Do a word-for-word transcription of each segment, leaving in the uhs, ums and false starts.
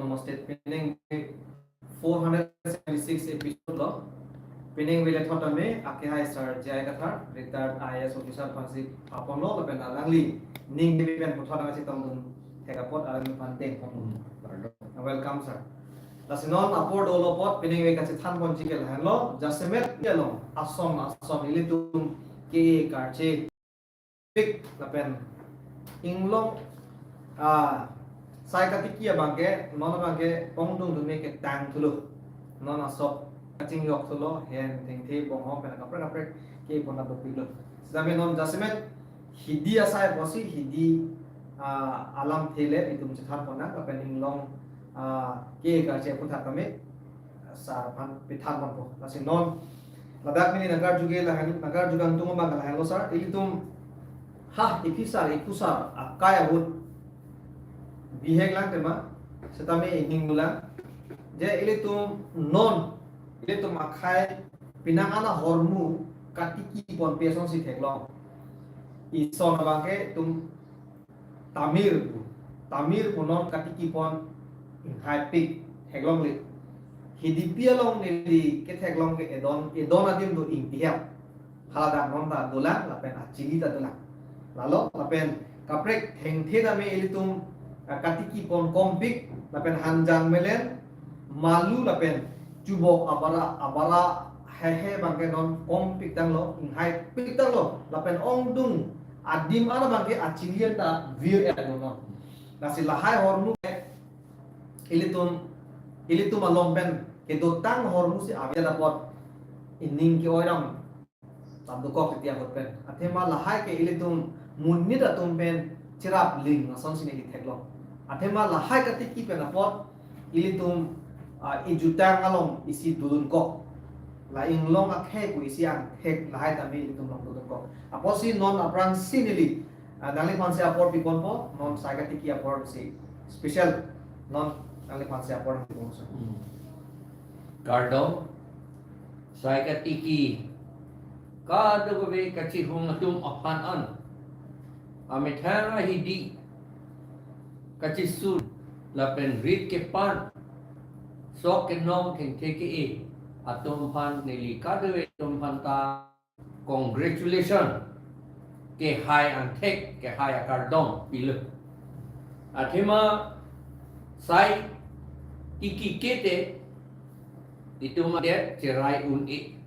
Namaste, pining four hundred seventy-six episode lo. Pining vele thot tame, akehai Sir J I Kathar, retired I A S officer aphansi ponlo, lapen alangli ning kebi pen puthot nangchetongdun thek apot alangphan dengponlo. Welcome, sir. Lasi non apor dolo apot, pining vele kachethan ponji ke lahenlo, jasemet along, ason ason ilitum ke karche pik lapen inglong, ah, sai katiki abang ke, non abang ke pongdung dun me ketang thulo. Non asok kachingjok thulo, hen thengthe bonghong pen kaprek kaprek kepon dopiklo. Sitame non jasemet hidi asai apotsi hidi, ah, alamthe le itum chethan ponnang lapen inglong, ah, ke karche aphuthak tame sir aphan pethan ponpo. Lasi non ladak neli nangkarju ke lahen, nangkarju kangtung abang lahenlo sir. Ilitum ha iphusar iphusar akai ahut bihek lang tema, sitame ining dulang. Je ilitum non, ilitum akhei penang an ahormu katiki ponpe asonsi theklong. Ison abang ke itum tamir pu, tamir pu non katiki pon inghaipik theklongle. Hidipi along neli ketheklong ke edon, edon adim do ingtihap. Haladak non ta dolang, lapen achili ta dolang. Lalo, lapen kaprek thengthe tame ilitum, ah, katiki pon kompik, lapen hanjang melen, malu lapen chubok abara, abara hehe abang ke non kompik tanglo, inghaipik tanglo, lapen ongdung adim an abang ke achili ta vir-et lo non. Lasi lahai ahormu ke ilitum, ilitum along pen kedotang ahormu si avi apot ining ke-oi ram tap dokok titi ahut pen. Athema lahai ke ilitum monit atum pen cherap ling asonsi neli theklong. Athema lahai katiki pen apot ilitum, ah, ejutang along isi dodun kok. La inglong akhei pu isi angthek lahai tame ilitum along dodun kok. Apotsi non aphrangsi neli, ah, nangliphansi apor piponpo, non sai katiki apor si special non nangliphansi apor piponpo. Hmm. Kardom, sai katiki kadokave kachihung atum aphan an, amethang ahidi kachisur lapen rit kepan, sok kenong thengthe ke-e atum aphan neli kadokave atum aphan ta congratulation, kehai angthek, kehai akardom pilo. Athema sai tiki kete itum adet cherai un-e.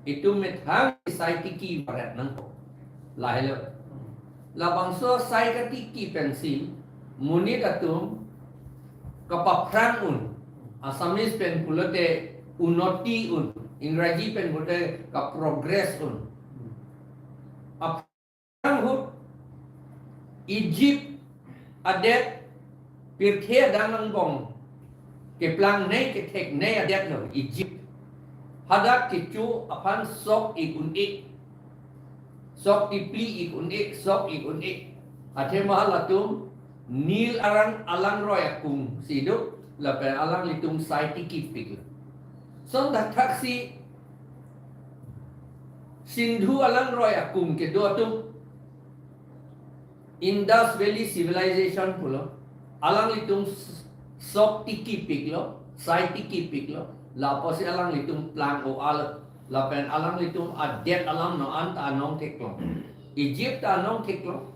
Itum methang sai tiki varet nangpo. Lahelo. Labangso sai katiki pensi monit atum kapaphrang un, Assamese pen pulote unnoti un, Ingraji pen pulote kaprogress un. Aphrang ahut Egypt adet pirthe adang angbong keplangnei ketheknei adet lo Egypt. Hadak kecho aphan sok ik un-e. Sok tipli ik un-e, sok ik un-e. Athema halatum Nil arang alangroi akung si do, lapen alanglitum sai tikipik. Lason thakthaksi Sindhu alangroi akung kedo atum Indus Valley Civilization pulo, alanglitum s-, sok tikipiklo, sai tikipiklo, lapusi alanglitum plang-o-alo, lapen alanglitum adet alam no anta anong theklong. Egypt ta anong theklong.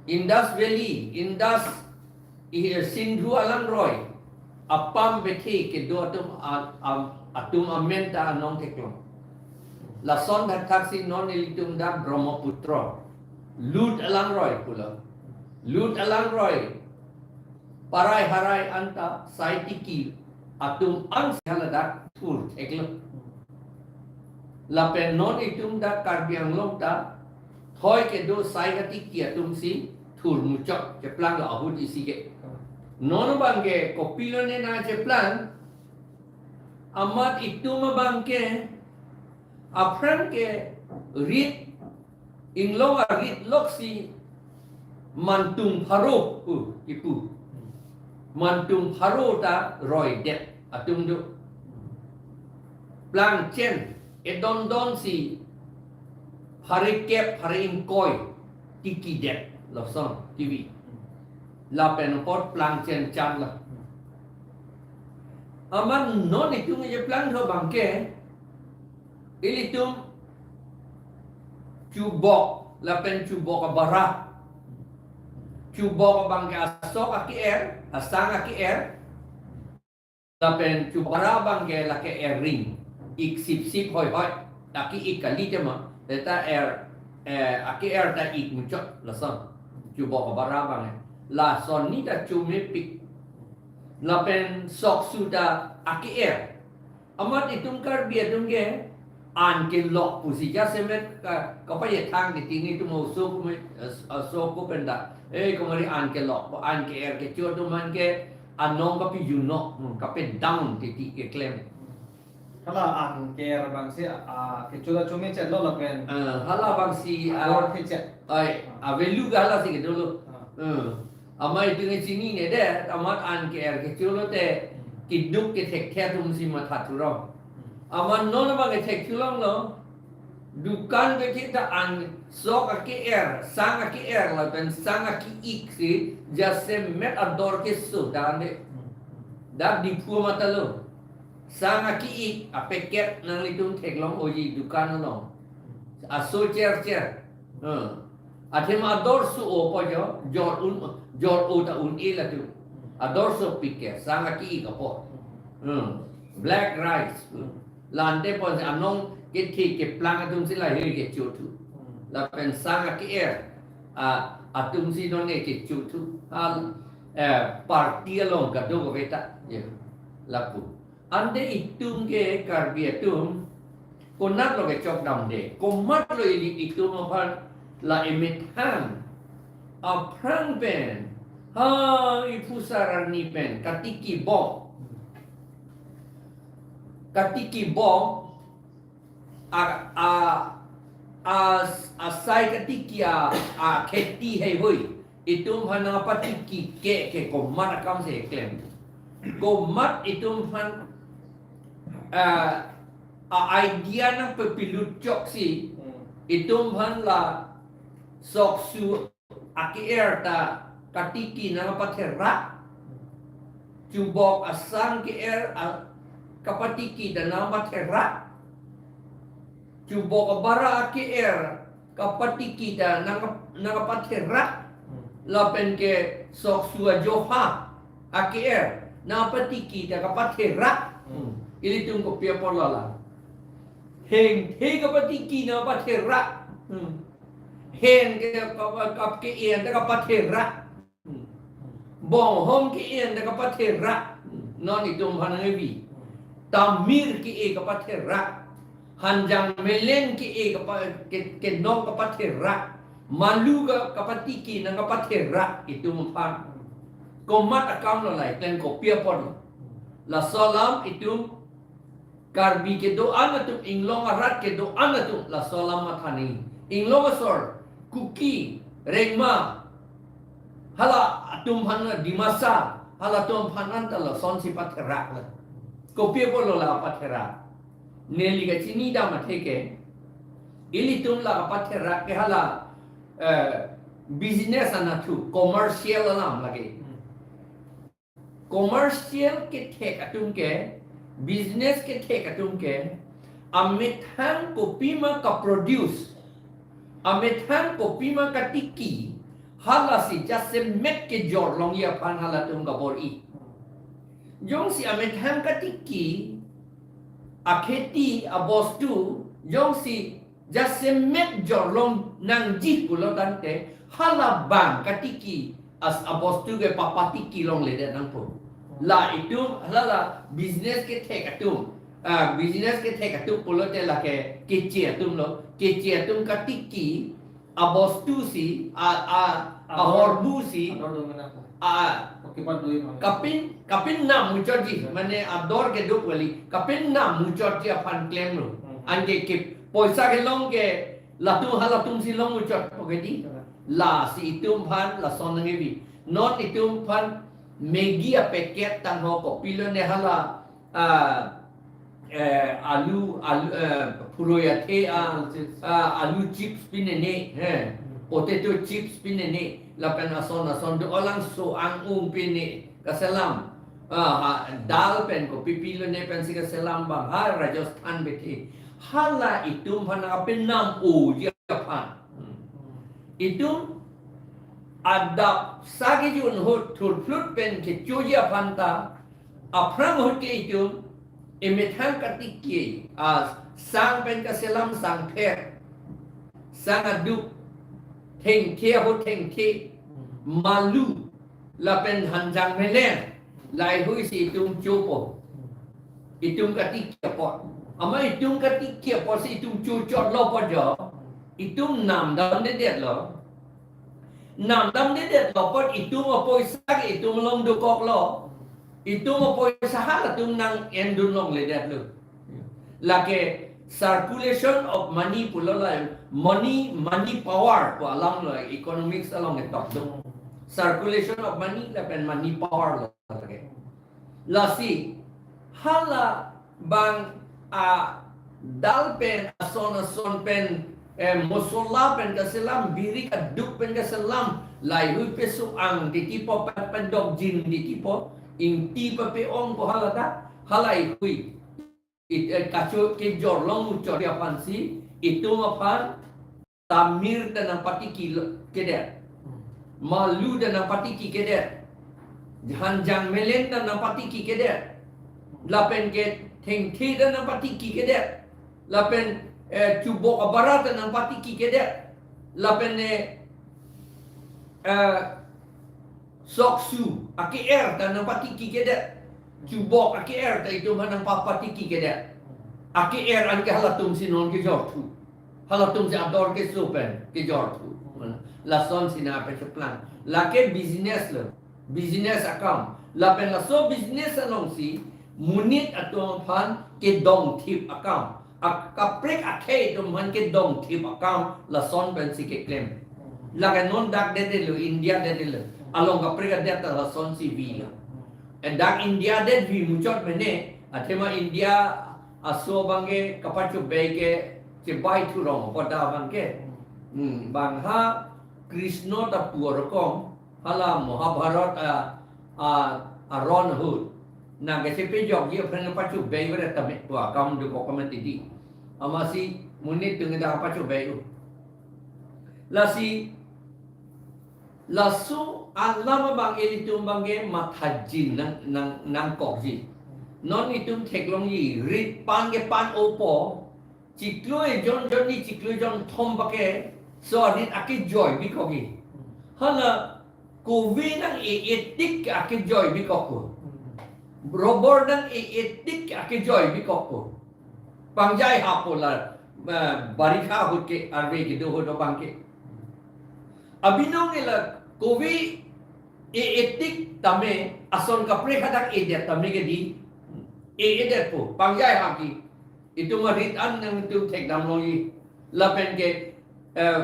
Indus Valley, Indus, i, Sindhu alangroi apam bethe kedo atum a-, am-, atum amen ta anong theklong. Lason thakthaksi non ilitum dak Brahmaputra, Lut alangroi pulo. Lut alangroi parai harai anta sai tiki atum ansi haladak thur theklo. Lapen non itum dak Karbi Anglong ta thoi kedo sai katiki atumsi thur muchot cheplanglo ahut isi ke. Non abang ke kopilo ne nangcheplang, amat itum abang ke aphrang ke rit, inglong arit loksi mantung pharo pu kipu. Mantung pharo ta roidet atum do. Plangchen edondonsi phare kep phare ingkoi tikidet lason kivi. Lapen apot plang chen chan lo. Amat non itum ejeplang tho abangke, ilitum chubok lapen chubok abara. Chubok abangke asok ake-er, asang ake-er. Lapen chubok abara abangke lake er ring. Ik sip sip hoi hoi. Aki-ik kali tema. Teta er, eh, ake-er ta ik muchot lason. Chubok abara abangke. Lason ni ta chomepik. Lapen soksu ta ake-er. Amat itum Karbi atum ke an kelok pusi jasemet ka, kapachethang titi, netum oso kume, eh, oso ko penda. Eh, kumari an kelok, an ke-er kecho atum an ke anong kapijunok, hmm, kapedown titi keklem. Hala an ke-er abangsi, ah, kecho ta chomechet lo lapen. Eh, hala abangsi, ah, ador thechet. Ai, a-value ke halasi kedo lo. Ah. Eh. Amat itum chinine det, amat an ke-er kecho lote, keduk kethekthe atumsi matha thurong. Amat non abangke thek thulong lo, dukan kethek ta an sok ake-er, sang ake-er lapen sang ake-ik si jasemet ador keso dan de. Dak Diphu amat ta lo. Sang ake-ik a-packet nanglitum theklong oji dukan along. Aso cher cher. Hmm. Athema ador so-o po jo, jor un, jor-o ta un-e latum. Ador sopik ke, sang ake-ik apot. Hmm. Black rice. Hmm. La ante pon si anong kethe keplang atumsi lahei kecho thu. Hmm. Lapen sang ake-er, ah, atumsi non ne kecho thu. Hal, eh, party along kadokave ta. Ya. Lapu. Ante itum ke Karbi atum, konat lo kechok damde, komat lo ili itum aphan la emethang aphrang pen, ha iphusar arni pen, katiki bom, katiki bom, a, a, a, asai katiki a, akheti heihui. Itum aphan nangpatiki ke, ke komat akam si keklem. Komat itum aphan, ah, a-idea nangpepilut chok si, hmm, itum aphan la soksu ake-er ta katiki nangpatherak. Chubok asang ke-er a, kapatiki ta nangpatherak. Chubok abara ake-er kapatiki ta nang, nangpatherak. Hmm. Lapen ke soksu ajoha ake-er nangpatiki ta kapatherak. Hmm. Ilitum kopi apot lo la. Hengthe kapatiki nangpatherak. Hmm. Hen ke kap, kap ke-en ta kapatherak. Bonghom ke-en ta kapatherak. Non itum aphan nangkebi. Tamir ke-e kapatherak. Hanjang melen ke-e kapa, ke, kenong kapatherak. Malu ka, kapatiki nangkapatherak itum aphan. Komat akam lo la, klem kopi apot lo. Laso alam itum Karbi kedo-an atum, inglong arat kedo-an atum, laso alam matha nangji. Inglong asor, Kuki, Rengma, hala atum aphan, Dimasa, halatum aphan anta lasonsi patherak la. Kopi apot lo la patherak. Neli kachini dam athe ke, ilitum la patherak ke hala, eh, business anatthu, commercial alam lake. Hmm. Commercial kethek atum ke, business kethek atum ke, amethang kopima kaproduce, amethang kopima katiki, halasi jasemet kejor longji aphan halatum kabor-i. Jongsi amethang katiki, akheti, abostu, jongsi jasemet jor long nangji pulo tangte, hala bang katiki as abostu ke papatiki longledet nangpo. La itum, hala la business kethek atum, ah, business kethek atum pulote lake keche atum lo, keche atum katiki, abostu si, a, a, ahormu si, ador do mena po. A, okipan doi mane. Kapin, kapin nam muchotji, mane ador kedo kali, kapin nam muchotji aphan klem lo. Hmm. Anke ke poisa kelong ke, latum halatum si long muchot po kedi. Hmm. Lasi itum aphan lason nangkebi. Non itum aphan Maggi a-packet tangho kopilo ne hala, ah, eh, alu, alu, eh, phuroi athe a, alu chips, ah, alu chips pinene, eh, hmm, potato chips pinene, lapen ason ason do, alangso ang-ung pine kaselam. Ah, ha, dal pen kopi pilo ne pensi kaselam abang ha Rajasthan bethi. Hala itum aphan apenam oji aphan. Hmm. Itum adap sagi jun ahut thurphlut pen kechoji aphan ta aphrang ahut ke itum emethang katiki, ah, sang pen kaselam sangpher, sang aduk, thengthe ahut thengthe, malu, lapen hanjang melen, laheihui si itum chopo. Itum katiki apot. Amat itum katiki apot si itum chochotlo apot jo, itum namdamdedetlo. Namdamdedetlo apot itum apoisa ke itum along dokoklo. Itum apoisa halatum nang-endun longledetlo. Lake circulation of money pulo la, money, money power pu alam lo, economics along ketok do. Circulation of money lapen money power lo lake. Lasi hala abang adal pen, ason ason pen, eh, mosola pen kaselam, biri kaduk pen kaselam, laheihui peso ang titipo, pen, pen dokjin titipo, ingti pape-ong ko hala ta, halaheihui. It, eh, kacho kejor longmuchot aphan si itum aphan tamir ta nangpatiki lo, kedet. Malu ta nangpatiki kedet. Hanjang melen ta nangpatiki kedet. Lapen ke thengthe ta nangpatiki kedet. Lapen, eh, chubok abara ta nangpatiki kedet. Lapen, eh, eh, soksu ake-er ta nangpatiki kedet. Chubok ake-er ta itum aphan nangpapatiki kedet. Ake-er anke halatum si non kejorthu. Halatum si ador keso pen kejorthu. Lasonsi nangpacheplang. Lake business lo. Business akam. Lapen laso business alongsi monit atum aphan kedongthip akam. Ak-, kaprek akhei atum aphan kedongthip akam lason pensi keklem. Lake non dak dedetlo, India dedetlo. Along kaprek adet ta lasonsi vilo. Eh, dak India det vi muchot mene, athema India aso abangke kapachobei ke chebai thurong apot ta abangke. Hmm, bang ha Krishna ta pu arokong, hala Mahabharat a, a, aron ahut nang kachepejokji aphrang pachobei vere tame pu akam dokok kama tidi. Amatsi monit atum ta pachobei-o. Lasi laso alam abang ilitum abangke mathajin nang, nang, nangkokji. Non itum theklongji, rit pan kepan-opo, chiklo ejon jonni chiklo jonthom abangke, so rit akejoi bikokji. Hala kove nang-e-etik akejoi bikokpo. Robor nang-e-etik akejoi bikokpo. Pangjai happo la, eh, barikha ahut ke arve kedo ahut abangke. Abinong ela kove e-etik tame ason kaprek hadak edet tame ke di. E-edetpo, pangjai hapji. Itum arit an nangtum thekdam longji. Lapen ke, eh,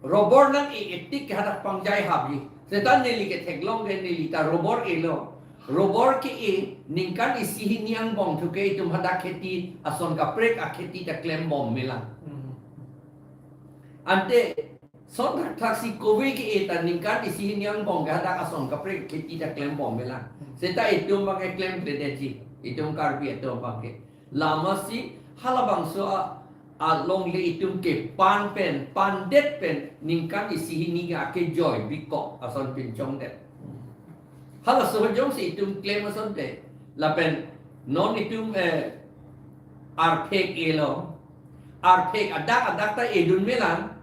robor nang-e-etik hadak pangjai hapji. Seta neli ketheklong ke neli ta robor e-lo. Robor ke-e ningkan isi hini angbong thu ke itum hadak kheti ason kaprek akheti ta klembom melang. Hmm. Ante son thakthak si kove ke-e ta ningkan isi hini angbong ke hadak ason kaprek kheti ta klembom melang. Hmm. Seta itum abangke klemkledetji. Itum Karbi atum abangke. Amatsi halabangso a, alongle itum kepan pen, pandet pen, ningkan isi hini ke akejoi bikok ason pinchongdet. Halaso jongsi itum klem asonte, lapen non itum, eh, arphek e-lo, arphek adak adak ta edun melang,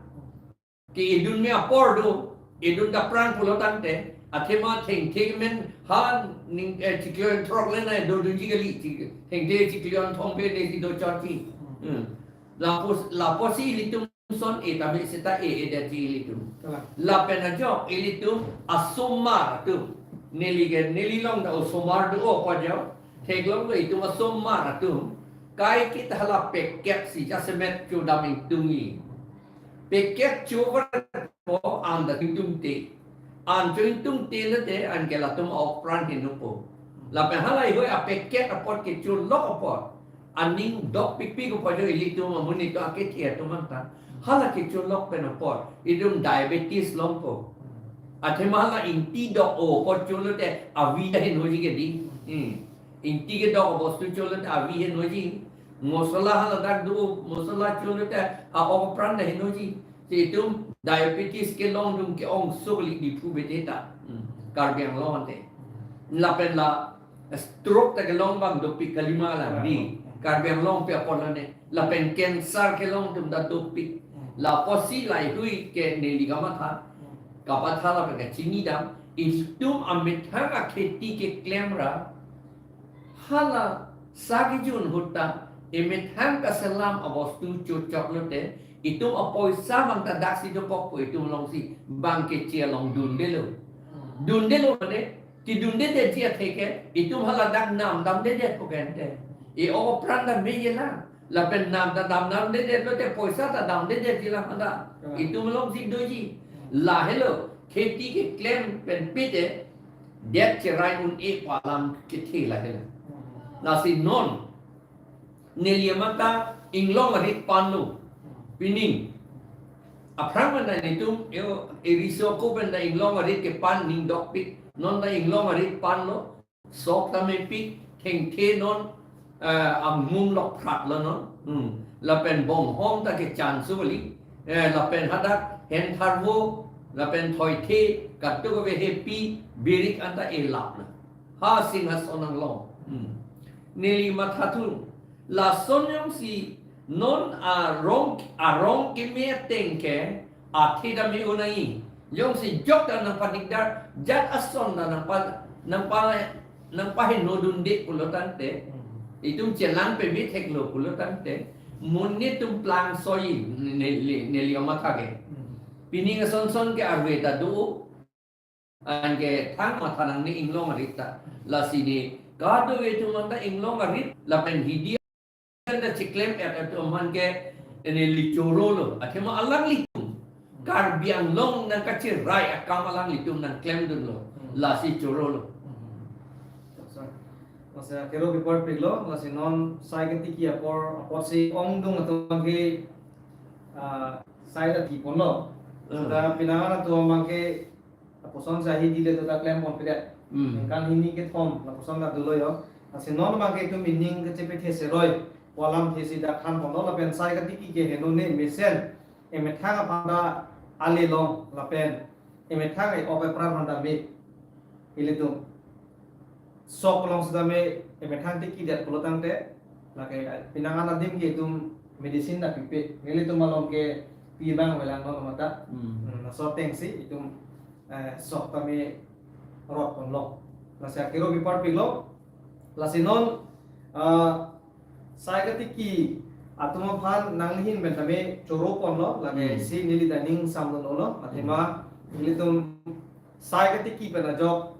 ke-edun me apor do, edun ta prang pulo tangte, athema thengthe men ha ning, eh, chiklo throk le nangdodunji kali, chik-, thengthe chiklo thom pe nesi dochotji. Hmm. Lapu, lapusi ilitum son e tame seta e-edetji ilitum. Kalang. Lapen ajok ilitum asomar atum. Neli ke, neli long ta osomar do-o pu ajok. Theklonglo itum asomar atum. Kaiketa hala packet si jasemet chodam ingtungji. Packet chover po an ta ingtungte. An cho ingtungte lote anke latum a-ok pran henoppo. Lapen halaheihui a-packet apot kecholok apot, aning dokpikpik apot jo ilitum amonit atum akethe atum anta. Hala kecholok pen apot itum diabetes longpo. Athema hala ingti dok-o apot cholote avi ta henoji ke di. Hmm. Ingti kedok abostu cholote avi henoji. Mosola hala dak do, mosola cholote a-ok apran ta henoji. Si itum diabetes kelong atum ke-ong sukli di phu bete ta. Hmm. Karbi Anglong ante. Lapen la stroke ta kelong abang dopik kalima la di. Hmm. Karbi Anglong pi apot lone. Lapen cancer kelong atum ta dopik. Hmm. La apotsi laheihui ke neli kamatha. Hmm. Kapatha lapen kachini dam. Itum amethang akheti keklem ra. Hala sa kejun ahut ta emethang kaselam abostu chochok lote. Itum apoisa abang ta daksi dokok pu itum alongsi abang keche along dundelo. Hmm. Dundelo mane, kedundedetji atheke, itum hala dak nam damdedet pu ke ante. E-ok apran ta meji lang. Lapen nam ta dam damdedet lote poisa ta damdedetji lang anta. Hmm. Itum alongsi doji. Hmm. Lahelo, kheti keklem pen pite, det cherai un-e pu alam kethe lahelo. Hmm. Lasi non, neli amat ta inglong arit panlo. Pining. Aphrang pen ta nelitum, yo, eriso ako pen ta inglong arit kepan ning dokpik. Non ta inglong arit panlo. Sok ta mepik, thengthe non, eh, amum lok phrat lo non. Hmm. Lapen bonghom ta kechan sukli. Eh, lapen hadak hentharvo, lapen thoithe, katuk ave hepi, birik anta elap lo. Ha singhason anglong. Hmm. Neli mathathur. Lason jongsi non arong, arong keme ateng ke, athe ta me-o nangji. Jongsi jok ta nangpanikdar, jat ason ta nangpa, nangpa, nangpahenodunde pulo tangte. Hmm. Itum chelang peme theklo pulo tangte. Monit atum plangsoji ne-, ne-, neli amatha ke. Hmm. Pining asonson ke arve ta do. Anke thang matha nangne inglong arit ta. Lasi ne kadokave atum anta inglong arit lapen hidi anta chiklem et atum aphan ke neli chorolo. Athema alanglitum Karbi Anglong nangkacherai akam alanglitum nangklemdunlo. Hmm. Lasi chorolo. Hmm. Sir. Masa kero bipar piglo, lasi non sai ketiki apor, apotsi ongdung atum abang ke, ah, sai ta tiponlo. Hmm. Seta pinangan atum abang ke lapuson si ahidi le ta klemponpedet. Hmm. Ningkan hini kethom, lapuson ta dolo yo. Lasi non abang ke itum ining kachepethe seroi pu alam thesi dak thanponlo lapen sai ketiki ke henone mesen. Emethang aphan ta ale long lapen emethang e-ok apran aphan ta me. Ilitum sok along sitame emethang tikidet pulo tangte, lake pinangan adim ke itum medicine ta pipe. Nelitum along ke pi abang avelang non mata. Hmm. Hmm, laso atengsi itum, eh, sok tame rotponlo. Lasi akero bipar pilo. Lasi non, eh, sai ketiki atum aphan nanglihin pen tame choroponlo, lake Hmm. si neli ta ning samdunlo, athema Hmm. nelitum sai ketiki pen ajok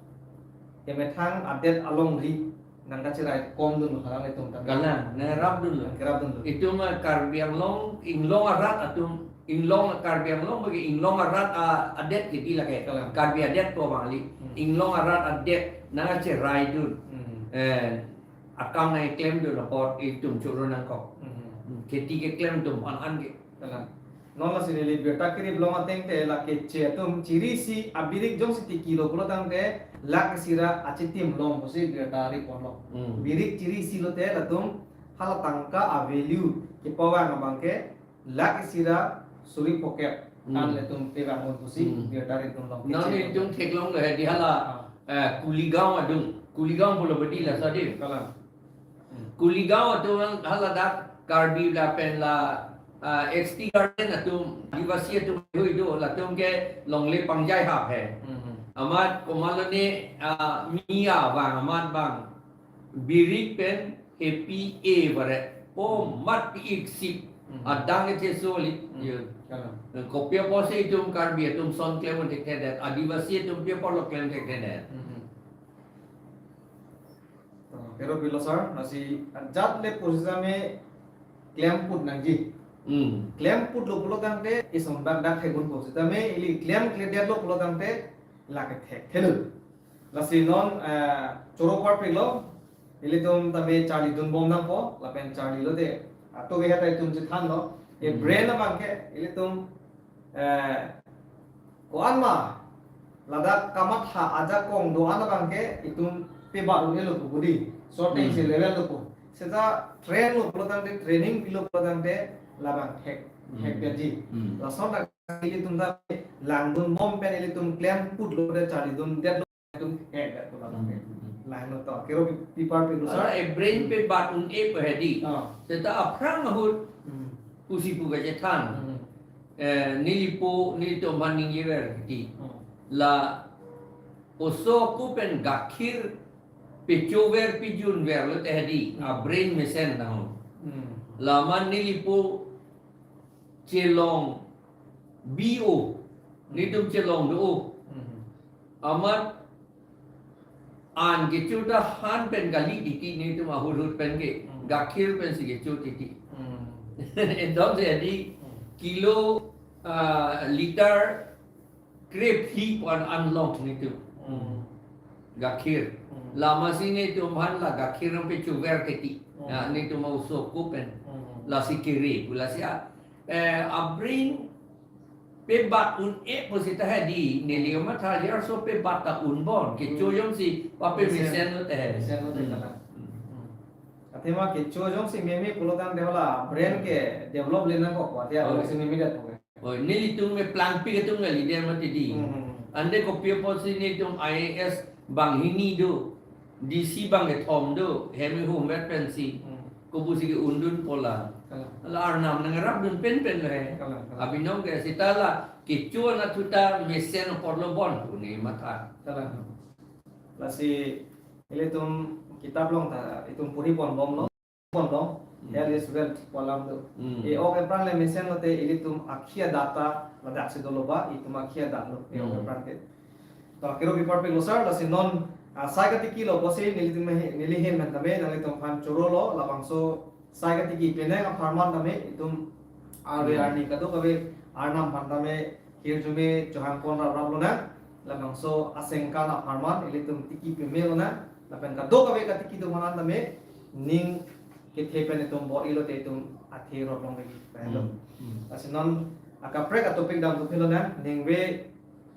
emethang adet alongri nangkacherai komdun halang itum ta. Kalang, nang rapdunlo. Nangkerapdunlo. Itum, eh, Karbi Anglong, inglong arat atum, inglong Karbi Anglong bagi inglong arat, ah, adet kiti lake. Kalang. Karbi adet ko bang kali. Hmm. Inglong arat adet nangkacheraidun. Hmm. Eh, akam nangklemdun apot itum choro nangkok. Hmm. Hmm, kheti keklem atum an an ke. Kalang. Non lasi neli birta kiri belong ateng te lake che atum chiri si abirik jongsi tikilo pulo tangte lake sira achitim long pusi birta riponlo. Hmm. Birik chiri si lote latum hala tangka a-value kepavang abang ke lake sira suri pocket Hmm. an latum pevang un pusi Hmm. birta riponlo. Non Che itum theklonglo he di hala, ah, eh, Kuligaon adung. Kuligaon pulo bedi la sadi. Kalang. Kuligaon atum haladak Karbi lapen la, ah, X T Garden atum, Adivasi atum hui do, latum ke longle pangjai hap he. Hmm. Amat komatlo ne, ah, Miya abang, amat abang. Birik pen hepi e bare. O mat pi ik sip. Hmm. Adang ke cheso li. Hmm. Yo. Kalang. Kopi apotsi itum Karbi atum son klem un thekthedet. Adivasi atum pi apotlo klem thekthedet. Hmm. Pero pilo sir, lasi jat le pusitame klemput nangji. Hmm. Klemputlo pulo tangte ison bak dak thegun pusitame ili klemkledetlo pulo tangte lake thekthelo. Lasi non, eh, choro parpiklo, ilitum tame charlidunbom nangpo, lapen charli lote ato ke heta itum chethanlo. E Hmm. brain abang ke ilitum, eh, ko-an ma ladak kamatha ajakong do-an abang ke itum pebat un-elo pu di. Shortage Hmm. level lo pu. Seta train lo pulo tangte, training pilo pulo tangte labang thek, Hmm. thek gaji. Hmm. Lason ta ilitum ta langdun bom pen ilitum klem putlo de charlidun detlo itum thek det pulo tangte. Hmm. Lahenlo to. Kero pi-, pipar pi Ala lusar. e brain Hmm. pebat un-e pu hedi. Ah. Seta aphrang ahut Hmm. pusi pu kachethan. Hmm. Eh, nelipo, nelitum aphan ningjever kiti. Hmm. La oso ako pen gakhir pechover pejunver lote hedi, Hmm. a brain mesen nang. Hmm. Lama nelipo chelong bi-o, Hmm. nelitum chelong do-o. Hmm. Amat an kecho ta han pen kali titi, nelitum ahut ahut pen ke, Hmm. gakhir pensi kecho titi. Hmm. Ekdom se hedi Hmm. kilo, ah, liter krephi pu-an an long nelitum. Hmm. Gakhir. Hmm. Lama si nelitum aphan la gakhir nangpechover titi. Hmm. Ya, nelitum oso ako pen. Hmm. Lasi kere pu lasi a, eh, a brain pebat un-e pu seta hedi, neli kamatha arloso pebat ta un bon. Kecho Hmm. jongsi pape Mesen. mesen lote hedi. Mesen lote Hmm. kalang. Hmm. Hmm. Athema kecho jongsi meme pulo tangte hala brain ke develop le nangkok, athema Oh. jongsi meme det puke. Oh, nelitum me plangpi ketum ngali dia mati di. Hmm. Ante kopi apotsi nelitum I A S banghini do, D C bangkethom do, hem ihum vet pensi. Hmm. Kopusi ke-undun pola. Kalang. Ala arnam nangrapdun penpen le. Kalang, kalang. Abinong ke seta la kecho anatthu ta mesen apotlo bon pu neli matha. Kalang. Lasi ilitum kitab along ta itum puri pon bomlo. Pon dong, Hmm. health is wealth pu alam do. Hmm. E-ok epran le mesen lote ilitum akhi adat ta ladaksi dolo ba, itum akhi adat lo, e-ok Hmm. epran ke. To kero pipar pi lusar, lasi non, ah, sai katiki lo pusi nelitum he, neli ahin pen tame, nanglitum aphan chorolo, labangso sai katiki penang apharman tame, itum arve Hmm. arni kadokave arnam aphan tame, hirjume chohang pon raprap lonang, labangso asengkan apharman, ilitum tiki peme lonang, lapen kadokave katiki atum aphan tame, ning kethe pen itum bor-ilo te itum athe rot long lagi. Pahelo. Hmm. Hmm. Lasi non akaprek atopic dam tu philo nang, ningve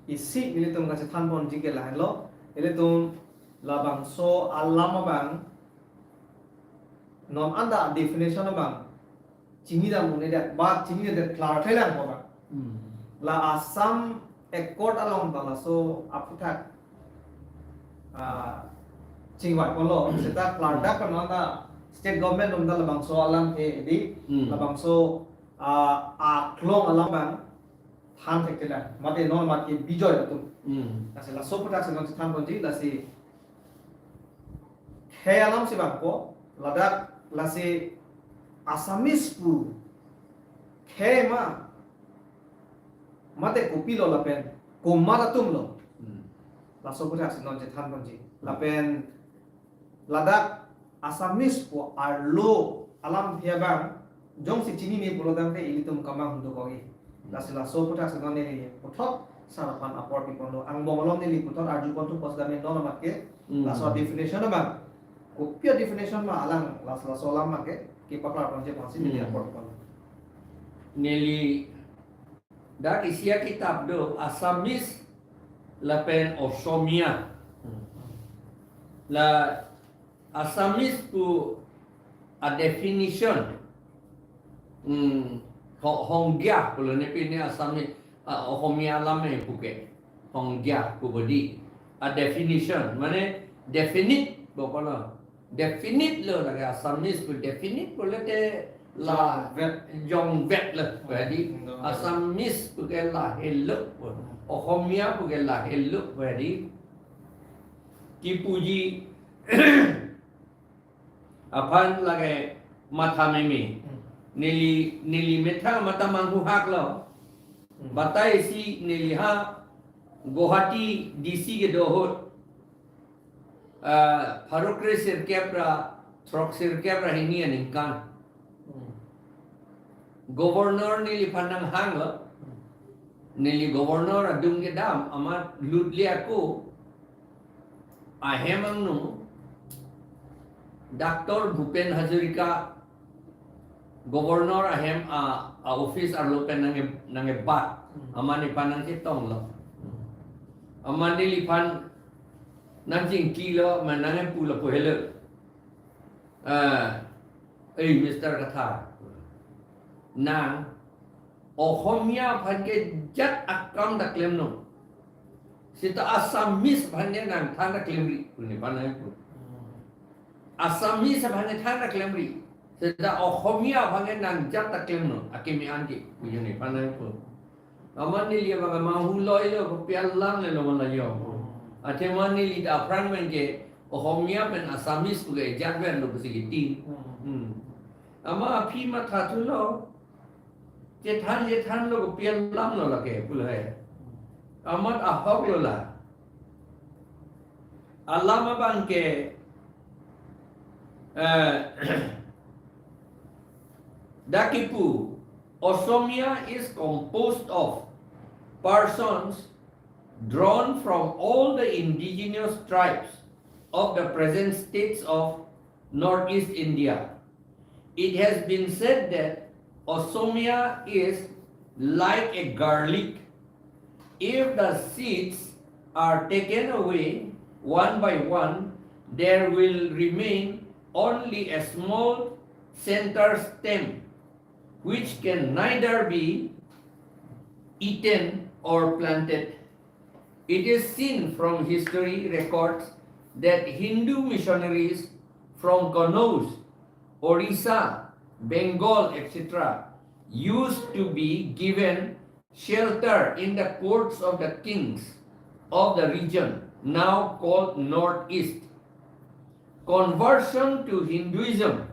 isi nelitum kachethan ponji ke lahenlo, ilitum labangso alam abang, non anta definition abang, chini dam un-edet, ba chinidet klarklelang ko ba. Hmm. La Assam Accord along ta laso aphuthak, ah, chingvai ponlo, seta klardak Hmm. pen anta state government atum ta labangso alam ke di, Hmm. labangso, ah, aklong alam abang than thekthelang, mate non mat ke bijoi atum. Hmm. Lasi laso aphuthak si non chethan ponji, lasi khei alam si bangpo, ladak lasi Assamese pu khei ma, mate kopilo lapen komat atum lo. Hmm. Laso aphuthak si non chethan ponji. Lapen ladak Assamese pu arlo alamthe abang jongsi chinine pulo tangte ilitum kamang do kogi. Lasi laso aphuthak si non neli puthot sar aphan apor piponlo. Angbong along neli puthot arju ponthu pos dame non amat ke Hmm. laso definition abang. Kopi a-definition ma alang las-, laso alam abang ke kepaklar ponji aphansi neli Hmm. apor piponlo. Neli dak isi akitab do Assamese lapen Osomia. Hmm. La Assamese pu a-definition. Hmm, ho-, Hongya pulo ne pine Assamese, ah, Ohomia alam me puke. Hongya pu bodi. A-definition, mane definite bo kono. Definite lo lake Assamese pu definite pulote la Jongvet. Jongvet lo. Hmm, jadi jongvet. Assamese puke lahelo pu. Ohomia puke lahelo pu jadi. Kipuji aphan lake matha meme. Hmm. Neli, neli methang matha manghuhak lo. Hmm. Batai si neli ha Guwahati D C kedo ahut, ah, pharo kre sirkep ra, throk sirkep ra hini aningkan. Hmm. Governor neliphan nanghang lo. Hmm. Neli governor adung kedam amat lut le ako ahem angno Doctor Bhupen Hazarika governor ahem a, a-office arlo pen nang, nangkebat. Hmm. Amat nephan nangchetong lo. Hmm. Amat neliphan nangchingkilo, ma nangpu lapu helo. Ah, eh, Mister Kathar. Nang Ohomia aphan ke jat akam ta klemnon. Seta Assamese aphan ke nang than ta klemri, pu nephan nangpu. Assamese aphan ke than ta klemri. Seta Ohomia aphan ke nang jat ta klemnon. Akimi anti, pu nephan nangpu. Amat neli abang ma huloi lo, kopi alam le lo mana yo. Athema neli ta aphrang pen ke Ohomia pen Assamese pu ke jat pen lo pusi kiti. Hmm. Amat aphi mathathulo. Chethan chethan lo kopi alam lo lake pulo he. Amat ahok lo la. Alam abang ke, eh, dak kipu, Osomia is composed of persons drawn from all the indigenous tribes of the present states of Northeast India. It has been said that Osomia is like a garlic. If the seeds are taken away one by one, there will remain only a small center stem, which can neither be eaten or planted. It is seen from history records that Hindu missionaries from Kannauj, Orissa, Bengal, et cetera, used to be given shelter in the courts of the kings of the region now called Northeast. Conversion to Hinduism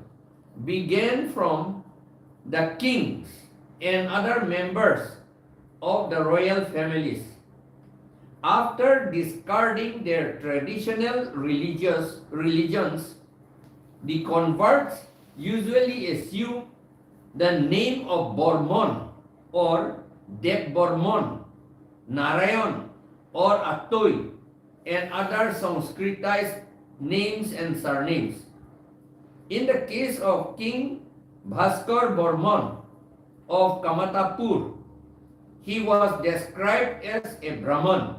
began from the kings and other members of the royal families. After discarding their traditional religious religions, the converts usually assume the name of Bormon or Deb Bormon, Narayan or Atoi, and other Sanskritized names and surnames. In the case of King Bhaskar Bormon of Kamatapur, he was described as a Brahman,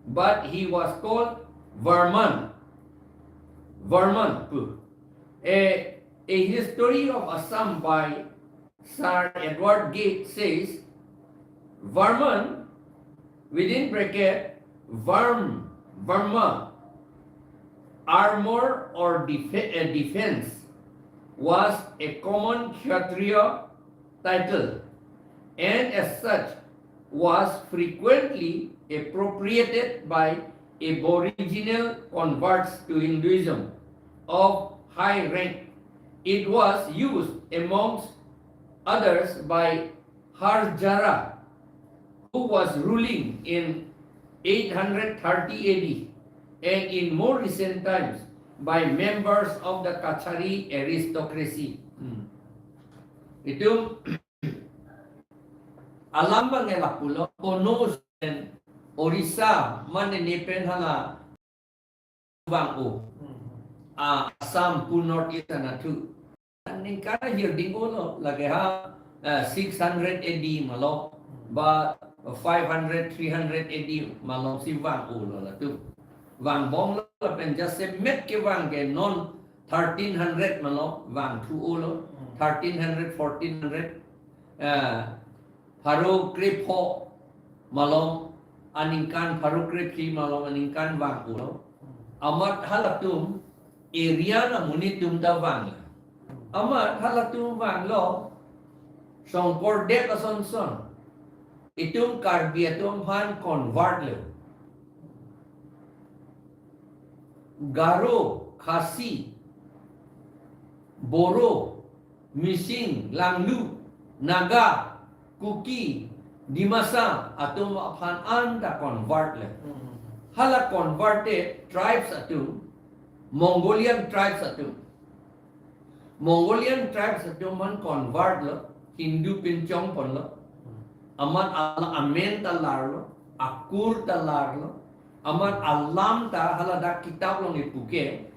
but he was called Varman. Varman, a, a history of Assam by Sir Edward Gate says, Varman, within bracket, Varm, Varma, armor or defe-, uh, defense, was a common Kshatriya title, and as such was frequently appropriated by Aboriginal converts to Hinduism of high rank. It was used amongst others by Harjara, who was ruling in eight hundred thirty A D, and in more recent times by members of the Kachari aristocracy. Hmm. Itum alam abang ke lapulo, Kannauj pen Orissa, mane ne pen hala vang-o. Hmm. Ah, Assam pu Northeast anatthu. Ningkan ahirding-o lo, lake ha, eh, six hundred A D malom, ba five hundred, three hundred A D malom si vang-o lo latum. Vangbom lo lapen jasemet kevang ke non thirteen hundred malom vangthu-o lo, thirteen hundred, fourteen hundred, eh, pharo krepho malom, aningkan pharo krephi malom aningkan vang-o lo. Amat halatum area amonit atum ta vanglo. Amat halatum vanglo, Shongkordev asonson itum Karbi atum aphan convert lo. Garo, Khasi, Boro, Mising, Langlu, Naga, Kuki, Dimasa atum aphan anta convert lo. Hmm. Hala converted tribes atum, Mongolian tribes atum. Mongolian tribes atum aphan convert lo, Hindu pinchong ponlo. Amat hala amen ta larlo, akur ta larlo, amat alam ta hala dak kitap along ipuke.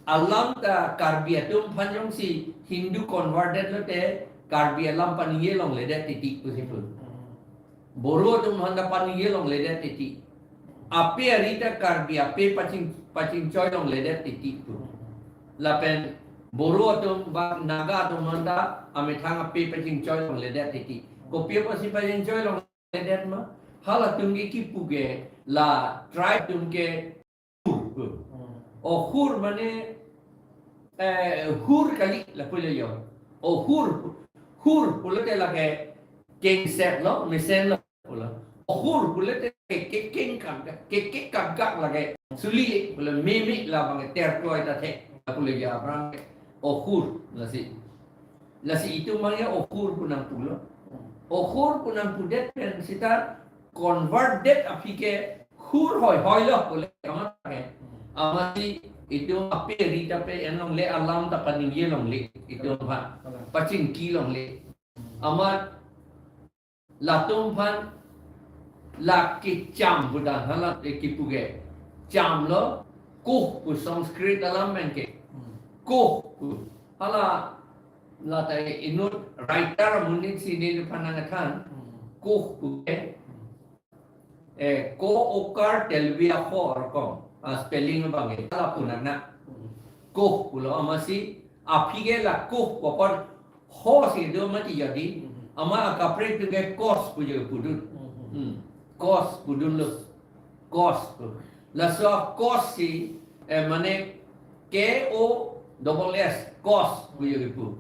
Alam ta Karbi atum aphan jongsi Hindu converted lote Karbi alam paningje longledet titi pusi pu. Boro atum aphan ta paningje longledet titi. ape ari ta Karbi ape paching, pachingchoi longledet titi pu. Lapen Boro atum ba Naga atum manta amethang ape pachingchoi longledet titi. Kopi apotsi pachingchoi longledet ma? Halatum ke kipu ke la tribe atum ke Ohur mane, eh, hur kali lapu le yo. Ohur, hur pulote lake kengset lo, mesen lo pulo. Ohur pulote ke, ke, keng kangkak, ke, ke kangkak lake suli pulo, meme labang terkloi ta the lapu le yo aphrang ke. Ohur lasi. Lasi itum mangya ohur pu nangpulo. Ohur pu nangpudet pen seta convertdet aphi ke hur hoi hoi lo pule kamatha ke. Amatsi itum ape ari ta pe-en longle, alam ta paningje longle itum aphan. Pachingki longle. Amat latum aphan la kecham pu ta hala kipu ke. Cham lo, koh pu Sanskrit alam pen ke. Koh pu. Hala la ta inut writer amonit si neliphan nangkethan. Koh pu ke. Eh, ko okar telvia ho rokom. Ah, spelling abang ke. Hala pu nang na. Koh pulo amatsi aphi ke la koh pu apot ho si do mati jadi. Amat akaprek atum ke kos pu je pudun. Hmm. Kos pudun lo. Kos pu. Laso kos si, eh, mane K O double S, kos pu je pu.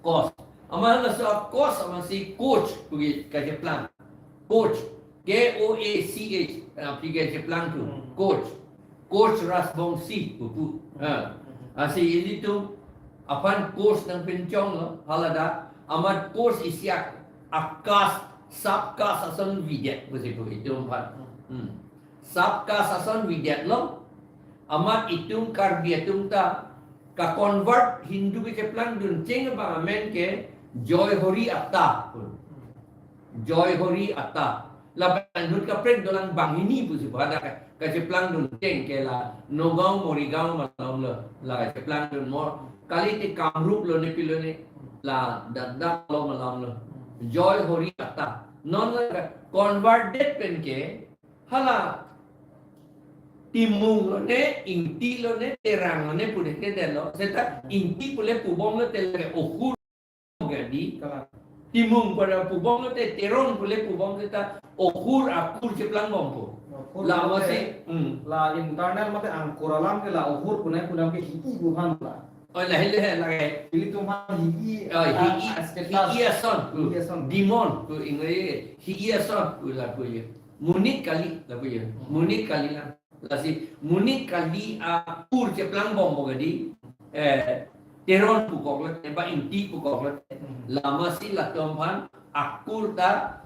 Kos. Amat laso kos amatsi coach pu ke kacheplang. Coach. K O A C H, ah, pu kacheplang tu. Hmm. Coach. Coach Rajbongsi pu pu. Ha. Hmm. Lasi ilitum aphan coach nangpinchong lo, hala ta, amat coach isi ak-, a-caste, sub-caste ason avedet pusi pu itum aphan. Hmm. Hmm. Sub-caste ason avedet lo, amat itum Karbi atum ta ka-convert Hindu kacheplang duncheng abang amen ke Joy Hori Atta pu. Joy Hori Atta. Lapen inut kaprek dolang banghini pusi pu hadak kacheplang duncheng ke la Nagaon Morigaon malom lo, la kacheplang dun mo. Kali te Kamrup lo ne pilo ne, la dak dak lo malom lo. Joy Hori Atta. Non la convertdet pen ke hala Timung lo ne, Ingti lo ne, Terang lo ne pudet ke det lo. Seta Ingti pule pubom lote lake Ohur ke di. Kalang. Timung pada pubom lote, Teron pule pubom seta Ohur akur cheplang bompo. Ohur la pulote masi, hmm. La internal mate angkur alam ke la Ohur punai punam ke hi-i buhan la. Oh, lahei lahei lake. Ilitum aphan hi-i, oh, ah, hi-i, status. Hi-i ason. Hi-i ason. Demon pu English. Hi-i ason pu lapu ye. Monit kali lapu ye. Hmm. Monit kali la. Lasi monit kali akur cheplang bompo ke di. Eh, Teron pukok le, ba Ingti pukok le. Hmm. La masi latum aphan akur ta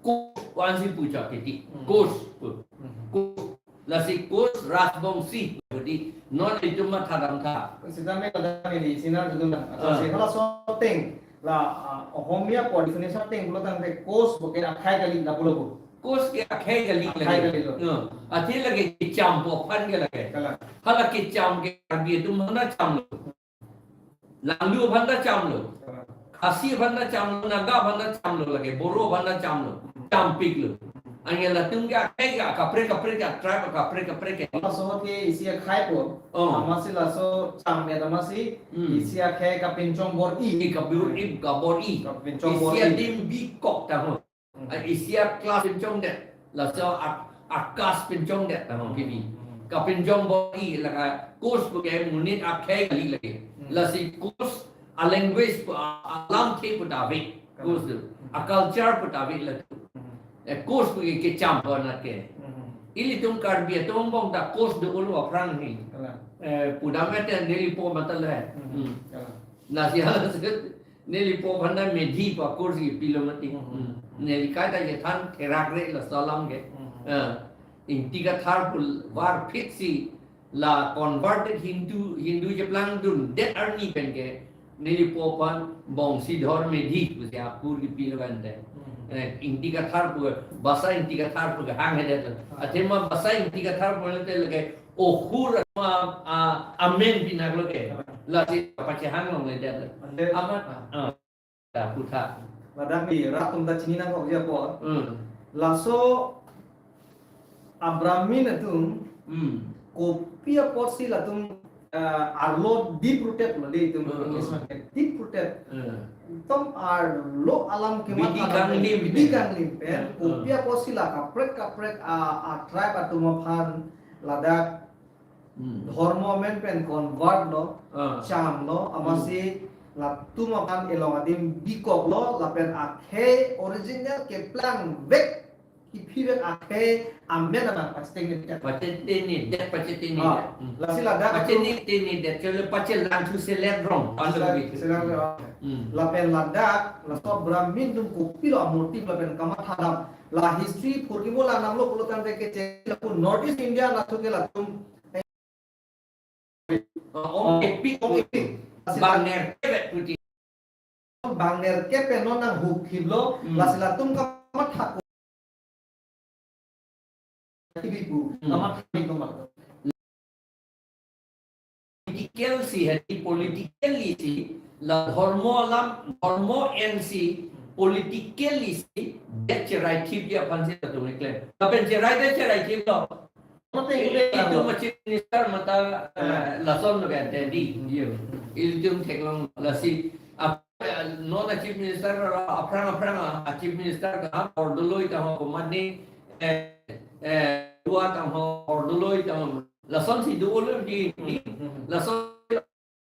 Koch pu ansi puchak titi. Hmm. Koch pu. Hmm. Koch. Lasi Koch Rajbongsi pu di. Non itum matha dam tha. Sita me kadang ini sinar dudun na. Ah. Atau si hala so ateng la, ah, Ohomia pu definition ateng pulo tangte Koch pu ke akhai kali lapulo pu. Koch ke akhai kali lagi. Akhai kali lo. No. Athe lake kecham pu aphan ke lake. Kalang. Hala kecham ke Karbi atum mana cham lo. Langlu aphan ta cham lo. Khasi aphan ta cham lo, Naga aphan ta cham lo lake, Boro aphan ta cham lo. Champik lo. Anke latum ke akhai ke kaprek kaprek ke, tribe kaprek kaprek ke. Laso ke isi akhai po. Oh. Amatsi laso cham ya amatsi, hmm, isi akhai kapinchong bor-i. I kabor-i, kabor-i. Kapinchong bor-i. Isi adim bikok ta ho. Hmm. A isi a-class pinchongdet, laso a, a-caste pinchongdet tangho kibi. Hmm. Kapinchong bor-i lake Koch pu ke monit akhai kali lake. Hmm. Lasi Koch a-language pu a, alamthe pu ta ave. Koch tu. Hmm. A-culture pu ta ave lake. Hmm. Eh, Koch pu ke kecham pu anat ke. Hmm. Ilitum Karbi atum angbong ta Koch do-olo aphrang ni. Kalang. Eh, pudam ete nelipo mata le. Hmm. Hmm. Kalang. Lasi hala se Neli po aphan ta Medhi pu akur si pilo mati. Hmm. Hmm. Neli kaita chethan therak re laso alam ke. Hmm. Eh, Ingti Kathar pu varphit si la converted Hindu, Hindu cheplangdundet arni pen ke neli po aphan Bongsidhor Medhi pusi akur kipilo kan te. Hmm. Eh, Ingti Kathar pu, basa Ingti Kathar pu hanghedet. Ah. Athema basa Ingti Kathar pu te lake Ohur ma, a, amen pinak lo ke. Lasi pachehang longledet. Ante, amat, ah, ah, ta putha. Ladak ni rat atum ta chini nangkok ji apot. Hmm. Laso a Brahmin atum, hmm, kopi apotsi latum, eh, arlo deep rooted lo dei itum, hmm, English, hmm, mate deep rooted. Hmm. Itum arlo alam ke bidi matha kanglim bidi pen, kanglim pen, hmm, kopi apotsi la kaprek kaprek a, a tribe atum aphan ladak, hmm, dhormo amen pen convert lo, hmm, cham lo, amatsi, hmm, latum aphan elong adim bikok lo, lapen akhei original keplang vek, kiphi vek akhei amen abang pachethengnedet. Pachethengnedet, pachethengnedet. Ah, hmm, lasi ladak pachethengnedet, kali pachelang thu selet rong. Selet, selet rong. Hmm. Lapen ladak, laso Brahmin atum kopilo amurti lapen kamatha dam. La history phurkimo la namlo pulo tangte keche lapu North East India latum ke latum ong epi, ong epi. Bang nerkep puti. Bang nerkep pen non nanghukhip lo, hmm, lasi latum kamatha kibipu, hmm, kamatha kibipu. Political si, hadi politically si, la dhormo alam, dhormo ensi, politically si, det cherai thip ji aphansi latum keklem. Lapen cherai det cherai thip lo. Mate, eh, itum a Chief Minister matha, eh, lason lo kan, tadi, yo. Itum theklong lasi, ap-, eh, non a Chief Minister, aphrang aphrang a Chief Minister kehang, ordo loi ta ho, komatne, eh, eh, dua ta ho, ordo loi ta ho, lasonsi dolo di, di, lason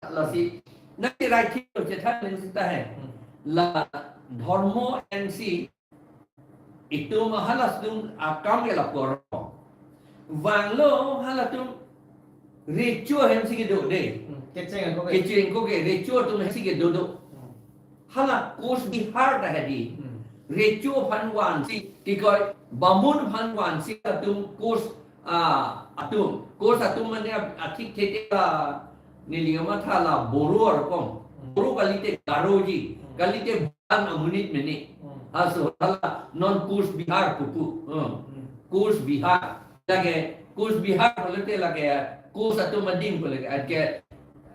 lasi, nang cherai thip lo chethan ning sita hai. Hmm. La dhormo ensi itum halatum akam ke lapu arlo. Vanglo halatum recho ahemsi kedo dei. Hmm. Kecheng ako ke. Kecheng ako ke recho atum ahemsi kedo do. Hmm. Hala Coach Bihar ta hadi. Hmm. Recho aphan vansi, tikoi, bamun aphan vansi atum Coach, ah, atum. Coach atum mane a-, athik thete la neli kamatha la Boro arkom. Hmm. Boro kalite Garo ji. Hmm. Kalite Bhutan amonit mene. Hmm. Halaso hala non Coach Bihar pupu. Hmm. Hmm. Coach Bihar. Lake Coach Bihar pulote lake Coach atum ading pulo ke. Anke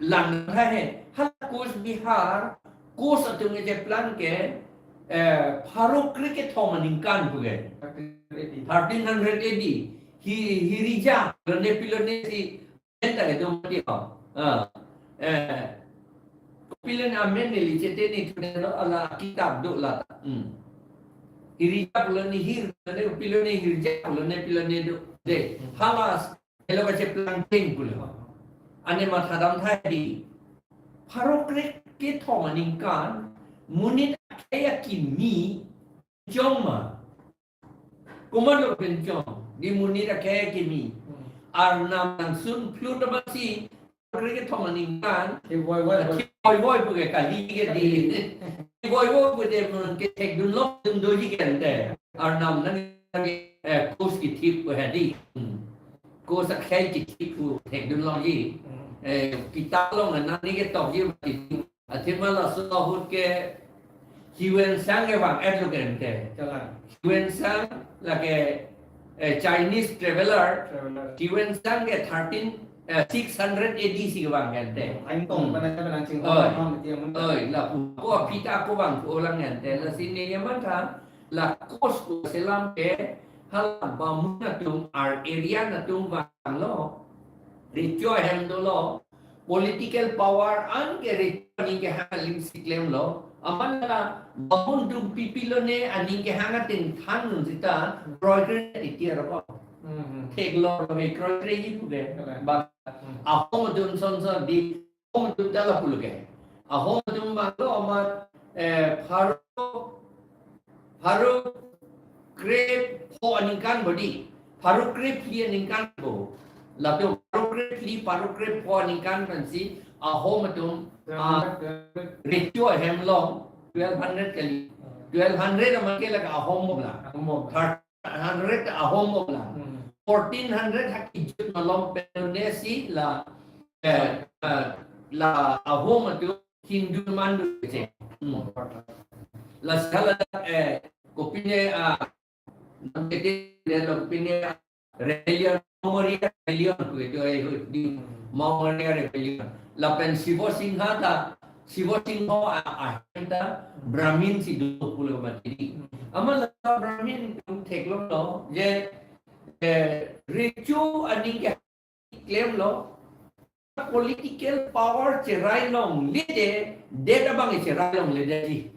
lang hai he. Hala Coach Bihar, Coach atum kecheplang ke, eh, pharo kre kethom aningkan pu ke. Thirteen hundred A D. Thirteen hundred A D. Hi-, hirija, lone pilone si, enta ke do mati ho. Ah. Eh, pilone amen neli cheteni thune lo, ala kitab do la. Hmm. Hirija pilone hir, lone pilone hirija, lone pilone do. Dei, hmm, halas, helo kacheplang ting pulo. Ane matha dam thai dei. Pharo kre kethom aningkan, monit akhei akimi, chong ma. Komatlo pen chong, di monit akhei akimi. Hmm. Arnam nangsun phlut abangsi, pharo kre kethom aningkan. Kevoi voi, kevoi voi pu ke kali ke dei. Kevoi voi pu de mun kethekdun lok dun doji ke ante. Arnam nang, eh, Coach kithip pu hadi. Hmm. Coach akhei kithip pu thekdun lok ji. Hmm. Eh, kitab along nani ketok ji mati. Athema laso ahut ke Huan Sang kevang-et lo ke ante. Kalang. Huan Sang lake, eh, Chinese traveler. Traveler. Huan Sang ke thirteen, eh, six hundred A D si kevang ke ante. Ain tong, hmm, pen pen nangching. Oi. Paham mati amun. Oi, lapu ko aphi ta ako vang ko lang ke ante. Lasi neli matha, la Coach pu selam ke, hala bamun atum, ar area atum vanglo. Recho ahem dolo. Political power anke recho aning kehang alimsi klemlo. Amat la bamun atum pi pilone aning kehang athengthan dun sita kroikre titi aroko. Hmm, hmm. Theklong lo he kroikre ji pu ke. Kalang. Ba, hmm, Ahom atum son son dei, Ahom atum ta lapu lo ke. Ahom atum vanglo amat, eh, pharo pharo kre pho aningkan bo dei. Pharo kre phli aningkan bo. Lapen pharo kre phli, pharo kre pho aningkan pensi Ahom atum, ah, recho ahem along twelve hundred kali. Twelve hundred amat ke lake Ahom bom la. Ahom bom. Thirteen hundred Ahom bom la. Hmm. Fourteen hundred ha kejut malom pen si la, eh, eh, la Ahom atum Hindu mandu che. Hmm. Lasi hala, eh, kopine, ah, nam kete lo kopine, ah, rebellion, Maumori rebellion pu ke do, eh, di Maumori rebellion. Lapen Shiva Singha ta, Shiva Singha a, a, ta Brahmin si do pulo mati. Amat la Brahmin atum theklong lo, je eh, recho aning ke klemlo, political power cherai longle det, det abang cherai longle detji.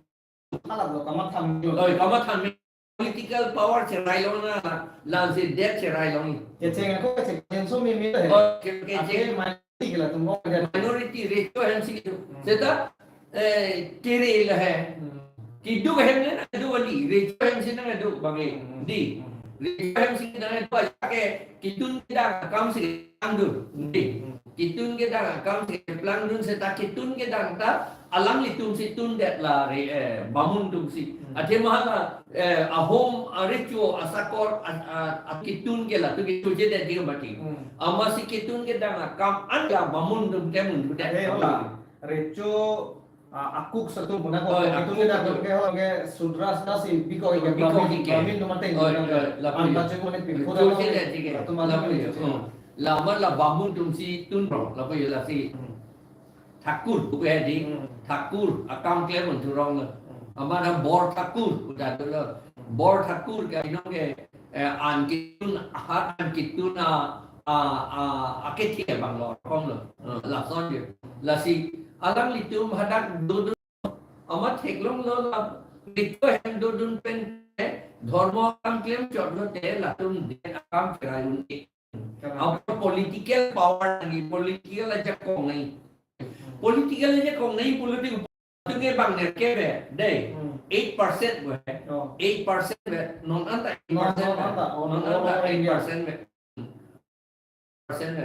Alat lo kamathan lo. Oi, kamathan me political power cherai long na, la, lasi det cherai long. Kecheng ako kecheng, kecheng so mi mi lo he. Oh, ke, ke, ake cheng. Minority ke latum ko ke. Minority recho ahem si. Hmm. Seta, eh, kiri lo he. Hmm. Keduk ahem le nangduk kali, recho ahem si nangduk bang ke. Hmm. Di. Hmm. Recho ahem si nangduk aja ke, kedun kedang akam si nangduk. Di. Hmm. Kedun kedang akam si plangdun seta kedun kedang ta alanglitum si tundet la re, eh, bamun atum si. Hmm. Athema hala, eh, ahom, arecho, asakor, a, a, a kedun ke latum ke chojedet ding mati. Hmm. Amatsi kedun kedang akam an la bamun atum ke mun tudet. Ade hala recho, ah, akuk satu puna ko. Oh, kedun kedang akuk. Ke hala ke sudra sudra si biko ke. Biko Brahmin, ke. Brahmin atum mati. Oh, kedang ke. Iya, lapu anta ya. Chek mane pipo chojedet ding ke. Latum lapu ya. Chojedet. Oh. Lama la bamun atum si tunrong, lapu ya lasi. Hmm. Thakur, buku hedi, hmm, thakur, akam klem un thurong lo. Hmm. Amat ha bor thakur, udah dulu. Hmm. Bor thakur ke inong ke, eh, an ketun, hat an ketun a, a, a, akethe abang lo, kong lo. Hmm, lason je. Lasi, alanglitum hadak dodun, amat theklong lo la, recho ahem dodun pen, eh, dhormo akam klem chot lote, latum det akam cherai un-e. Karena apa political power lagi, political ajakong nai. Hmm. Political ajakong nai pulo di upatunge bang nerke be, dei. Hmm. Eight percent be. Oh. Eight percent be. Non anta eight percent be. Non anta. Oh, non anta eight percent be. Percent be.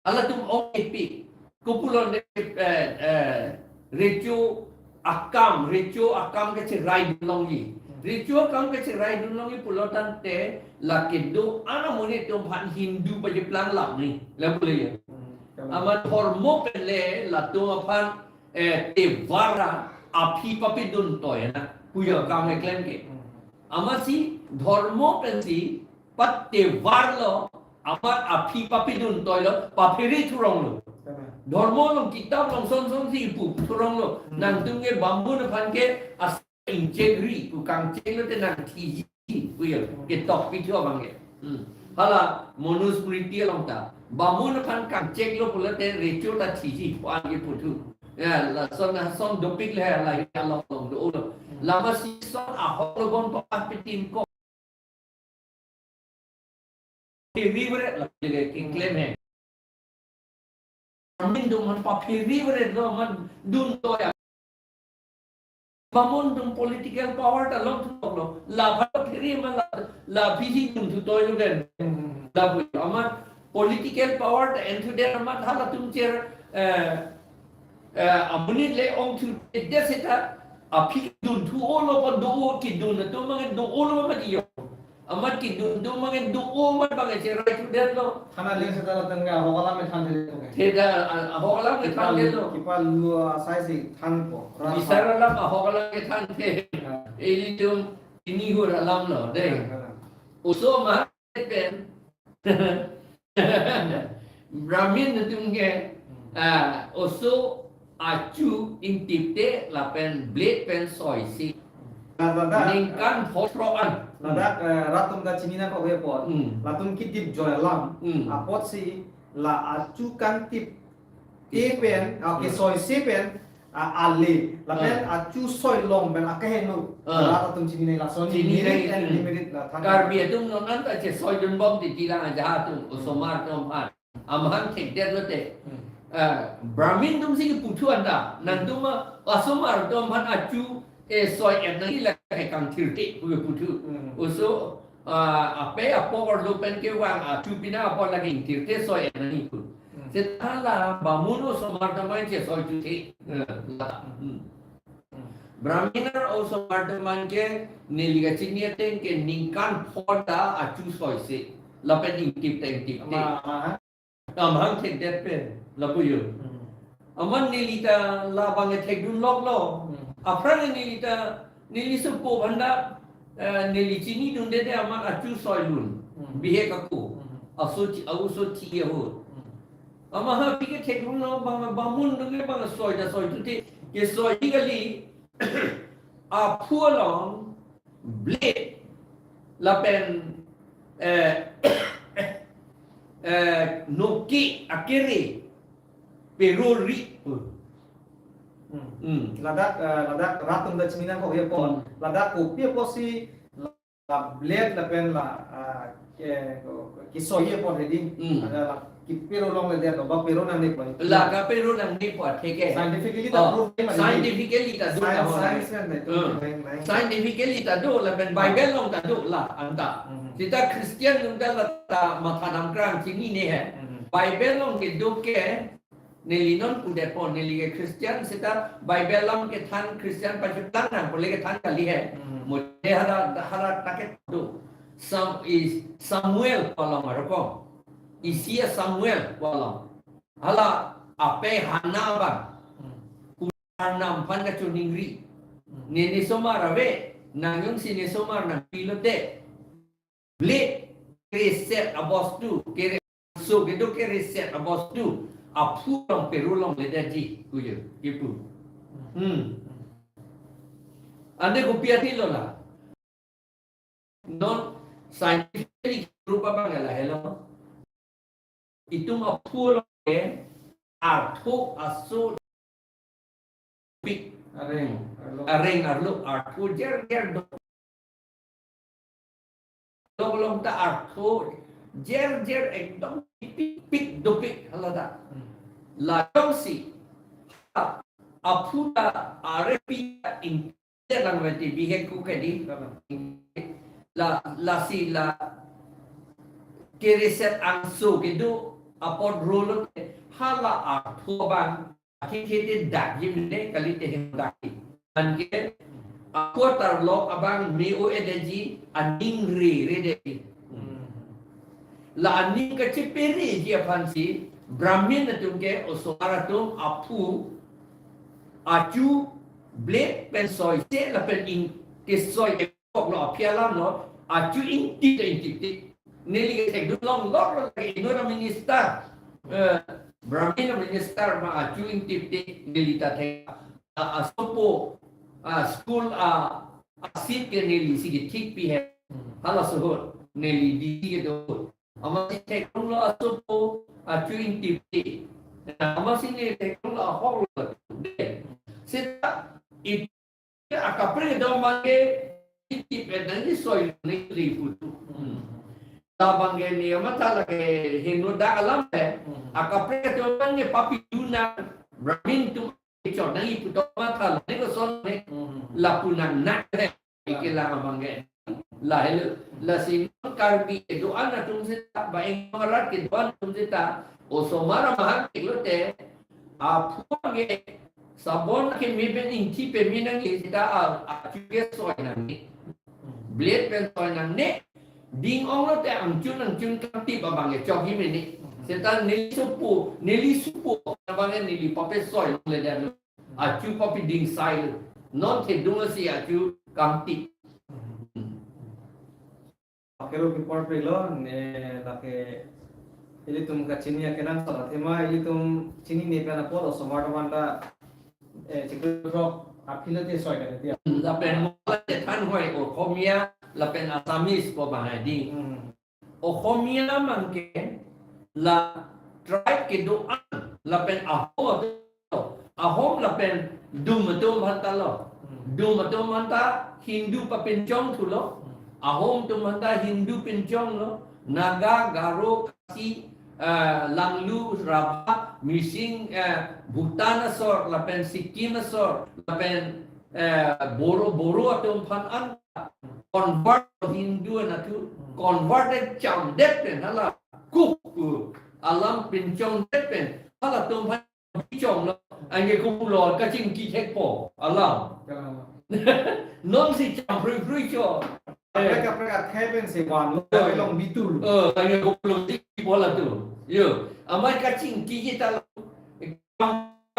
Halatum ong epi. Kopilo de, eh, eh, recho akam, recho akam ke cherai dun longji. Recho akam ke cherai dun longji pulo tangte, la kedo-an amonit atum aphan Hindu pajeplang lap ni, la pulo ya. Hmm, kalau amat dhormo pen le latum aphan, eh, tewar aphi papidun toy na, puya akam eklem ke. Hmm. Amatsi dhormo pensi pat tewar lo, amat aphi papidun toy lo, paphere thurong lo. Karena dhormo along kitab along son son si ipu thurong lo. Hmm. Nangtum ke bamun aphan ke as inchegri pu kangcheng lote nangthiji pu ya. Hmm. Ketok pithu abang ke. Hmm. Hala Manusmriti along ta, bamun aphan kangcheng lo pulote recho ta thiji pu an ke puthu. Ya, lason lason dopik le hala hi along along do lo. Hmm. Lama si son ahok lo bon pa pitim ko. Pherivret la lege keklem he. Amin dum han papherivret lo man dun toy. Bamun atum political power ta long thulok lo. La pha phere ma la, la phi si dun thu toy lo den. La pu amat political power ta en thudet amat halatum cher, eh, eh, amonit le ong thudet seta, aphi dun thu-o lo kon do-o kedun atum abang do-o lo mati yo. Amat kedun atum abang do-o amat abang cherai thudet lo. Thana le seta latum ke ahok alam me than the. Theda, ah, ahok alam me than the lo. Kipa lu, ah, sai si than ko. Bisar alam ahok alam ke than the. Ya. Ilitum ini hur alam lo, dei. Ya, ya. Oso ma pen. Brahmin atum ke, ah, oso achu ingtip te lapen blade pen soi si. Ladak, ningkan phongo an. Ladak, eh, rat atum ta chini nangkok he apot. Hmm. Latum kedip joi alam. Hmm. Apotsi la achu kangtip te pen, ah, ke, hmm, soi se pen, ah, ale. Lapen, ah, achu soi long pen akeheno. Ah. Rat atum chini nai lason. Chini nai, merit and, hmm, demerit la than. Karbi atum non anta chesoi dunbom titi lang aja atum, hmm, osomar atum aphan. Amat thekdet lote. Hmm. Ah, Brahmin atum si keputhu anta. Hmm. Nangtum ma, osomar atum aphan achu, eh, soi-et nangji lake kangthirte pu keputhu. Hmm. Oso, ah, ape apor lo pen kevang, ah, achu pina apor lake ingthirte soi-et nangji pu. Hmm. Seta la bamun osomar atum aphan chesoi chuthe. Eh, la. Hmm. Brahmin ar osomar atum aphan ke neli kachini ateng ke ningkan phongo ta achu soi se. Lapen ingtip ta ingtip te. Ama, ama. Amahang thekdet pen, lapu yo. Hmm. Amat neli ta labang ke thekdun lok lo. Hmm. Aphrang neli ta, neli sopo aphan ta, eh, neli chinidunde te amat achu soi dun. Hmm. Bihek ako. Hmm. Aso thi, aso thi ahut. Hmm. Amat ha pi ke thekdun lo bang, bamun atum ke bang soi ta soi thu te. Kesoi kali aphu along blade lapen, eh, eh, noke akere perori. Hmm. Hmm. Ladak, eh, ladak rat atum ta chini nangkok ya pon. Hmm. Ladak kopi apotsi la blade lapen la, ah, ke, ko, kesoi apot hedi. Hmm. Ada la kipero longledetlo, ba pero nangne pon. La kapero nangne pon, thik hai. Scientifically ta Oh, proof hai, scientifically ta do Science, na ho science nai. Kan nai, Hmm. nai, nai. Scientifically ta do lapen Bible along ta do la anta. Hmm. Seta Christian atum ta la ta matha damkrang chinine he. Hmm. Bible along kedo ke neli non pudetpo, neli ke Christian seta Bible along kethan Christian pacheplang nang pule kethan kali he. Hmm. Mode hala, hala ta kedo. Sam-, is Samuel pu along arokom. Isi a-Samuel pu along. Hala ape Hana abang. Hmm. Arnam aphan kachoningri. Hmm. Ne nesomar ave, nang jongsi nesomar nangpilote. Blade kereset abostu, kere-, so kedo kereset abostu aphu along pero longledetji, kuyo, kipu. Hmm. Ante kopi atilo la. Non scientifically rupa bang lahelo. Itum aphu along ke artho aso pik. Areng, arlo. Areng arlo artho jer jer do. Lok long ta artho jer jer ekdom pik pik dopik hala ta. Hmm. La jongsi aphu ta are pik in lang mati bihek ku kedi. Kalang. La, lasi la kereset angso kedo apot rolo te hala artho abang akhir khete dak jim ne kalite hem dak. Anke akua tarlok abang me-o-edetji, aning rere detji. Hmm. La aning kachepereji aphansi Brahmin atum ke osomar atum aphu achu blade pen soi se lapen ing kesoi ekok lo aphi alam lo achu ingtip ta ingtip tik. Neli kethekdun longlok lo lake inut aminister. Eh, Brahmin aminister ma achu ingtip tik neli ta thek. A, asopo, a, school a, a-seat ke neli si kethik pi he. Hala sohot neli di kedo. Amatsi theklonglo asopo, achu ingtip tik. Amatsi ne theklonglo ahok lo. Seta it akaprek do abang ke ingtip et nangji soi nangji putu. Hmm. Labang ke ne amatha lake henodak alam he. Hmm. Akaprek do abang ke papi duna Brahmin atum chot nangji putu amatha lo ne koson ne. Hmm. Lapu nang nak he. Ike lang abang ke. Lahelo, lasi non Karbi kedo-an atum seta, ba-eng arat kedo-an atum seta, osomar amahang kelote, aphu ke sabon keme pen ingthi peme nangji seta, a, achu ke soi nangne. Blade pen soi nangne, ding ong lote angchun angchun kangtip abang ke chokji mene. Seta neli sopo, neli sopo abang ke neli pape soi longledetlo. Achu papi dingsai lo. Non thedung si achu kangtip. Akero kipor pe lo, ne lake ilitum kachini akenangsot athema, ilitum chinine pen apot osomar atum anta, eh, chiklo throk aphi lote soi kali tia. Lapen mo la chethan hoi Okhomia, lapen Assamese pu abang hedi. Hmm. Okhomia abang ke la tribe kedo-an lapen Ahom, Ahom lapen Dum atum aphanta lo. Hmm. Dum atum aphanta Hindu papinchong thulo. Hmm. Ahom atum aphanta Hindu pinchong lo. Naga, Garo, Khasi, eh, Langlu, Rabha, Mising, eh, Bhutan asor, lapen Sikkim asor, lapen, eh, Boro, Boro atum aphan an convert Hindu anatthu, converted chamdet pen hala kuk, uh, alam pinchongdet pen halatum aphan bichong lo, anke kopilo kachingki thekpo alam. Kalang. Non si cham phrui phrui cho. Kaprek kaprek athai pen si vanlo, eh, long bitul. Eh, anke kopilo si kipo latum. Yo, amei kachingki kita lo.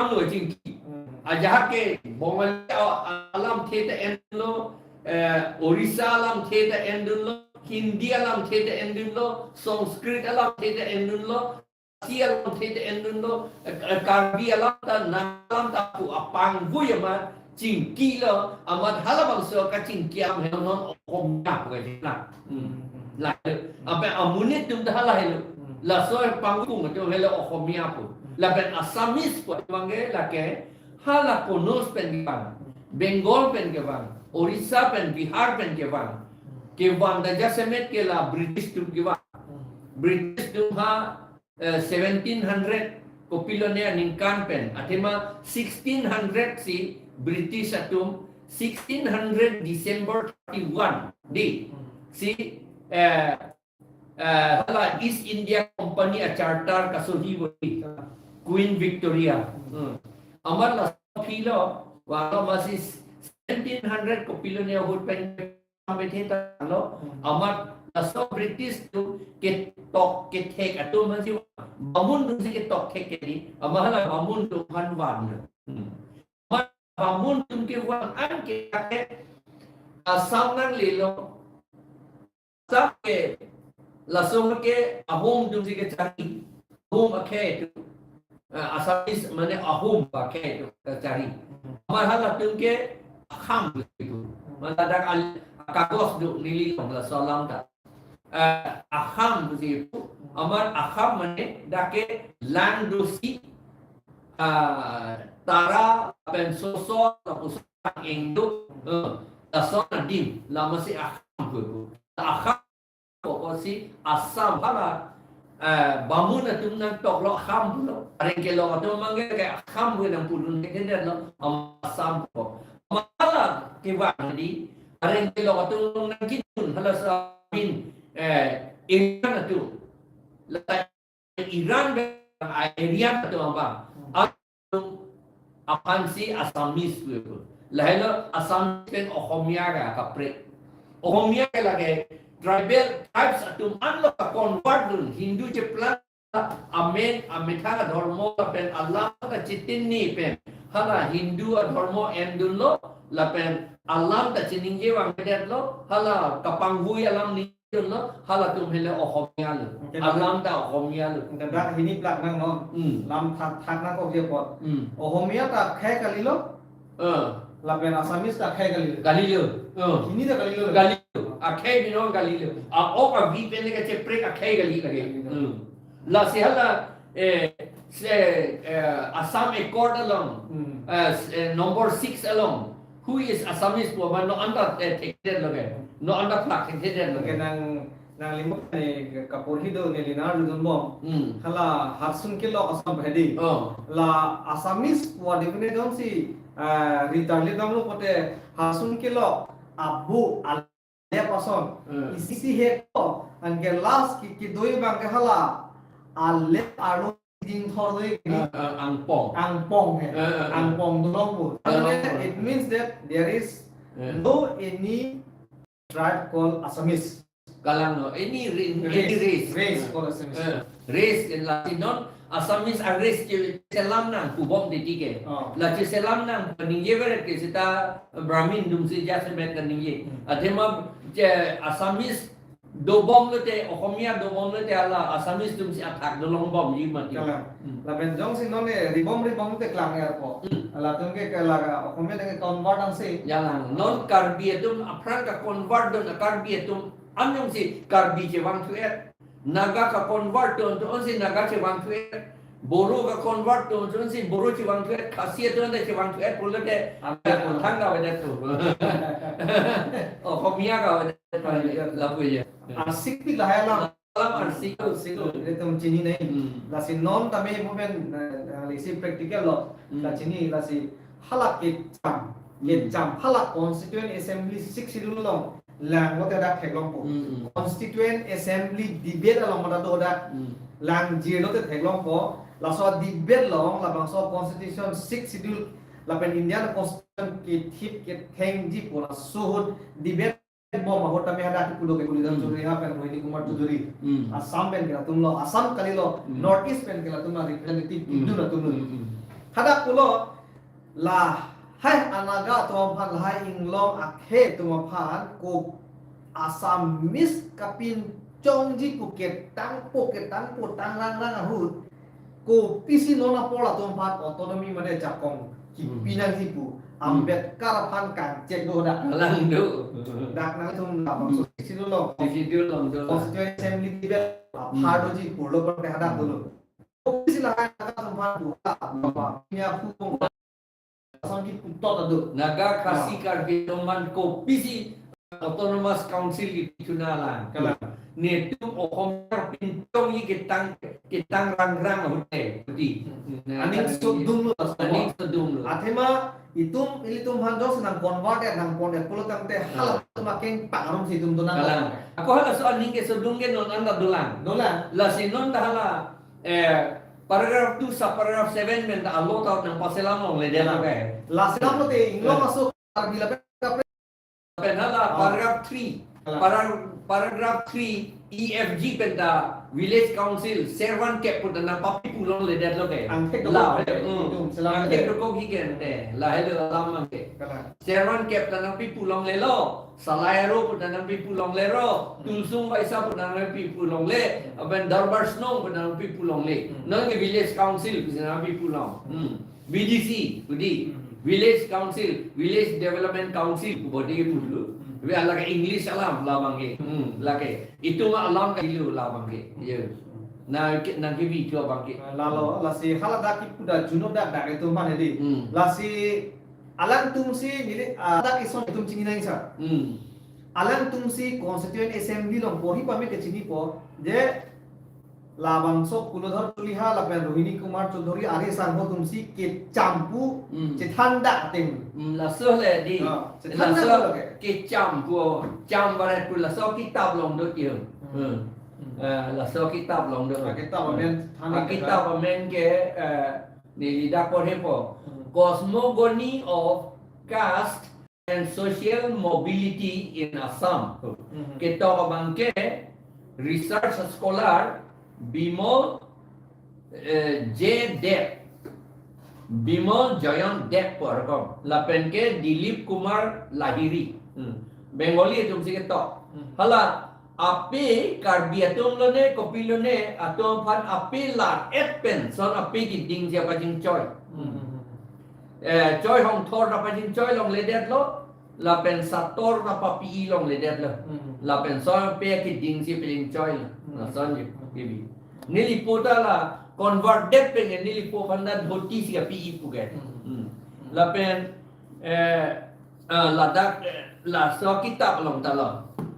Lo chingki. Hmm. Ajahak ke Bongali a-, alamthe ta enlo, eh, Orissa alamthe ta endunlo, Hindi alamthe ta endunlo, Sanskrit alamthe ta endunlo, Khasi alamthe ta endunlo, eh, eh, Karbi alam ta, Naga alam ta pu apangvoi amat chingkilo, amat halabangso kachingki ahem non Okhomia pu kajina. Hmm. Lahelo. Ape amonit atum ta lahelo. Hmm. Laso panggung atum helo Ohomia pu. Hmm. Lapen Assamese pu abang ke lake hala Kannada pen kevang. Hmm. Bengal pen kevang. Orissa pen, Bihar pen kevang. Hmm. Kevang ta jasemet ke la British atum kevang. Hmm. British atum ha eh, seventeen hundred kopilo ne aningkan pen, athema sixteen hundred si British atum, sixteen hundred December thirty-one, dei, si, eh, eh, hala East India Company a charter kasohi boli, Queen Victoria. Hmm. Amat laso aphi lo, vanglo masi seventeen hundred kopilo ne ahut pen bethe tanglo, hmm, amat laso British atum ketok kethek atum masi Bamun atum si ketok thek ke dei, amat hala Bamun atum aphan vanlo. Hmm. Amat Bamun atum kevang an ke, ke Assam nanglelo, Assam ke laso ke Ahom atum si kechari, Ahom akhei atum. Ah, Assamese mane Ahom akhei atum kechari. Amat halatum ke Akham atum. Mane dak al-, akagos do neli long laso alam ta. Ah, Akham atum. Amat Akham mane dak ke lang dosi, ah, tara pen soso lapuson ingduk, eh, lason adim, la masi Akham atum. Akham ko, ko si Assam hala, eh, Bamun atum nangtoklo Akham pulo. Areng kelong atum abang ke Akham pu nangpudun ke den lo, am-, Assam ko. Amat hala kevang dei, areng kelong atum nangkidun hala sa min, eh, Aryan atum. La Aryan pen Aryan atum abang. Atum aphan si Assamese pu. Lahelo Assamese pen Ohomia ke kaprek. Ohomia ke lake tribal tribes atum anlo ka-convert dun, Hindu cheplang amen amethang adhormo pen alam kachitini pen. Hala Hindu adhormo endunlo, lapen alam kachiningje vangvedetlo, hala kapangvui alam ni lo, halatum helo Ohomia lo. Oke, alam ta Ohomia lo. Oke, dak hini plak nang non. Hmm. Lam thak, thak nangkok je apot. Hmm. Ohomia ta akhei kalilo. Eh. Lapen Assamese ta akhei kalilo. Kalilo. Eh. Hini ta kalilo. Kalilo. Akhei binong kalilo. A-ok avi pen le kacheprek akhei kali lake. Kalilo. Hmm. Lasi hala, eh, se, eh, Assam Accord along, hmm, eh, s-, eh, number six along, who is Assamese pu abang non anta, eh, thekthedet lo ke. Non anta plak thekthedet lo ke. Oke, nang, nangli mo ni kaporhi do neli nangdodunbom. Hmm. Hala Harsun Kelok Assam hedi. Oh. La Assamese pu definite jongsi, eh, ritar le damlo pulote Harsun Kelok abu al- lep ason. Hmm. Isi he ko, anke last ke, kedo abang ke hala alep arlo dingthor do ke. Ah, ah, angpong. Angpong he. Ah, ah, ah. Angpong dolong pu. Ah, ah, ah. It means that there is, eh, no any tribe called Assamese. Kalang no, any ra-, any race. Race. Race called Assamese. Eh. Race in Latin non, Assamese a-race che-, cheselam nang pubom titi ke. Oh. La cheselam nang, ningje veret ke seta Brahmin atum si jasemet kaningje. Hmm. Athema che Assamese dobom lote, Ohomia dobom lote hala Assamese atum si athak dolongbomji mati. Kalang. Hmm. Lapen jongsi non ne ribom ribom te klang er ko. Hmm. Latum ke kala Ohomia ke convert angse. Ya lang. Non Karbi atum aphrang ka-convert dun, Karbi atum an jongsi Karbi chevangthu-et. Naga ka-convert dun, to ansi Naga chevangthu-et. Boro ka-convert dun, to ansi Boro chevangthu-et. Khasi atum anta chevangthu-et pulote, am, thang kavedet atum. Ohomia kavedet atum. Lapu ya. Arsik pi lahai alam. Alam arsik. Arsik. Itum chinine. Hmm. Lasi non tame movement, eh, lasi practical lo. Hmm. La chini lasi hala kecham. Hmm. Kecham hala Constituent Assembly Sixth Schedule along lang lote dak theklongpo. Hmm, hmm. Constituent Assembly debate along mata do dak, hmm, lang jir lote theklongpo. Laso debate along labangso Constitution Sixth Schedule lapen Indian Constitution kethip kethengji pu laso ahut debate bom ahut tame hadak pulo ke Kulidhar, hmm, Choudhury ha pen Rohini Kumar Choudhury. Hmm. Assam pen ke latum lo, Assam kalilo, hmm, North East pen ke latum lo, representative, hmm, Hindu latum lo. Hmm, hmm. Hadak pulo, lahai anaga atum aphan, lahai inglong akhei atum aphan ko Assamese kapinchongji pu ketangpo, ketangpo, tangrangrang ahut, kopisi non apor latum aphan autonomy mane jakong kipi, hmm, nangji pu, hmm, Ambedkar aphan kangchek do dak. Kalang do. Dak nangtum labangso, hmm, Schedule along, Schedule along dolang. Constituent Assembly di bel, Hmm. apar doji purlo perte hadak Hmm. dolo. Kopisi lahai Naga atum aphan pu, apa, ini aku kong, son ki putot ado. Naga, Khasi, Ah. Karbi atum aphan kopisi Autonomous Council kipithu nanglang. Kalang. Netum Okhom pinchongji ketang, ketang rangrang ahut te, putih. Hmm. Nah, Aning kan sodung lo, aning sodung lo. Athema itum, ilitum aphan jongsi nang convert ya, nang pon ya, pulo tangte Ah. halatum akeng pang arum si itum dolang. Kalang. Ako halaso aning kesodung ke non anta dolang. Dolang. Lasi non ta hala, eh, paragraph two, sub paragraph seven pen ta alo ta nang paselam longledet Kalang. lo ke. Lasi lam lo te, inglong Ah. masuk, Karbi lapen Pen hala Ah. paragraph three. Hala. Para-, paragraph three E F G pen ta village council servant kep pu ta nangpapi pu longledet lo ke. Angthek La dokok he, ke, hmm. Itum selam Angthek le. dokok he ke ante. Lahelo alam abang ke. Kalang. Servant kep ta nangpi pu longlelo. Salai aro pu ta nangpi pu longlelo. Hmm. Tulsung Baisa pu ta nangpi pu longle. Hmm. Lapen Darbar Snong pu ta nangpi pu longle. Hmm. Non ke village council pu ta nangpi pu long. Hmm. V D C, pudi. Hmm. Village Council, Village Development Council, pu bodi ke pulo. Hmm. Tapi ala ke English alam labang ke. Hmm, lake. Itum alam ke ilu labang ke. Ya. Hmm. Na ke, nang ke video abang ke. Ah, lalo, lasi haladak kipu dak junop dak dak itum aphan hedi. Hmm. Lasi alangtum si neli, ah, dak ison itum chini nang sa. Hmm. Alangtum si Constituent Assembly along porhi pame kechinipo, je labangso Kulodhar Choliha lapen Rohini Kumar Chowdhury ari sangho atum si kecham pu Hmm. chethan dak ateng. Hmm, laso le di. Ah, chethan dak Laso lo ke. kecham pu, cham barat pu laso kitab along do tiang. Hmm. Hmm. Hmm. Eh, laso kitab along do. Ah, kitab Hmm. amen than Ah, dak kitab amen ke, eh, neli dak porhipo. Hmm. Cosmogony of Caste and Social Mobility in Assam. Mhm. Ketok abang ke research scholar Bimol, eh, J Deb, Bimol Joyon Deb pu arkom. Lapen ke Dilip Kumar Lahiri. Hmm. Bengali atum si ketok. Hmm. Hala ape Karbi atum lone, kopi lone, atum aphan ape la-et pen son ape keding si apajingchoi. Hmm. Eh, choi hongthor ta pajingchoi longledet lo, lapen sator ta papi-i longledet lo. Hmm. Lapen son ape keding si pajingchoi lo. Hmm. Lason je, kebi. Neli po ta la convert det pen neli po aphan ta dhoti si api-i pu ke. Hmm. Hmm. Lapen, eh, ah, ladak, eh, laso kitab along ta lo.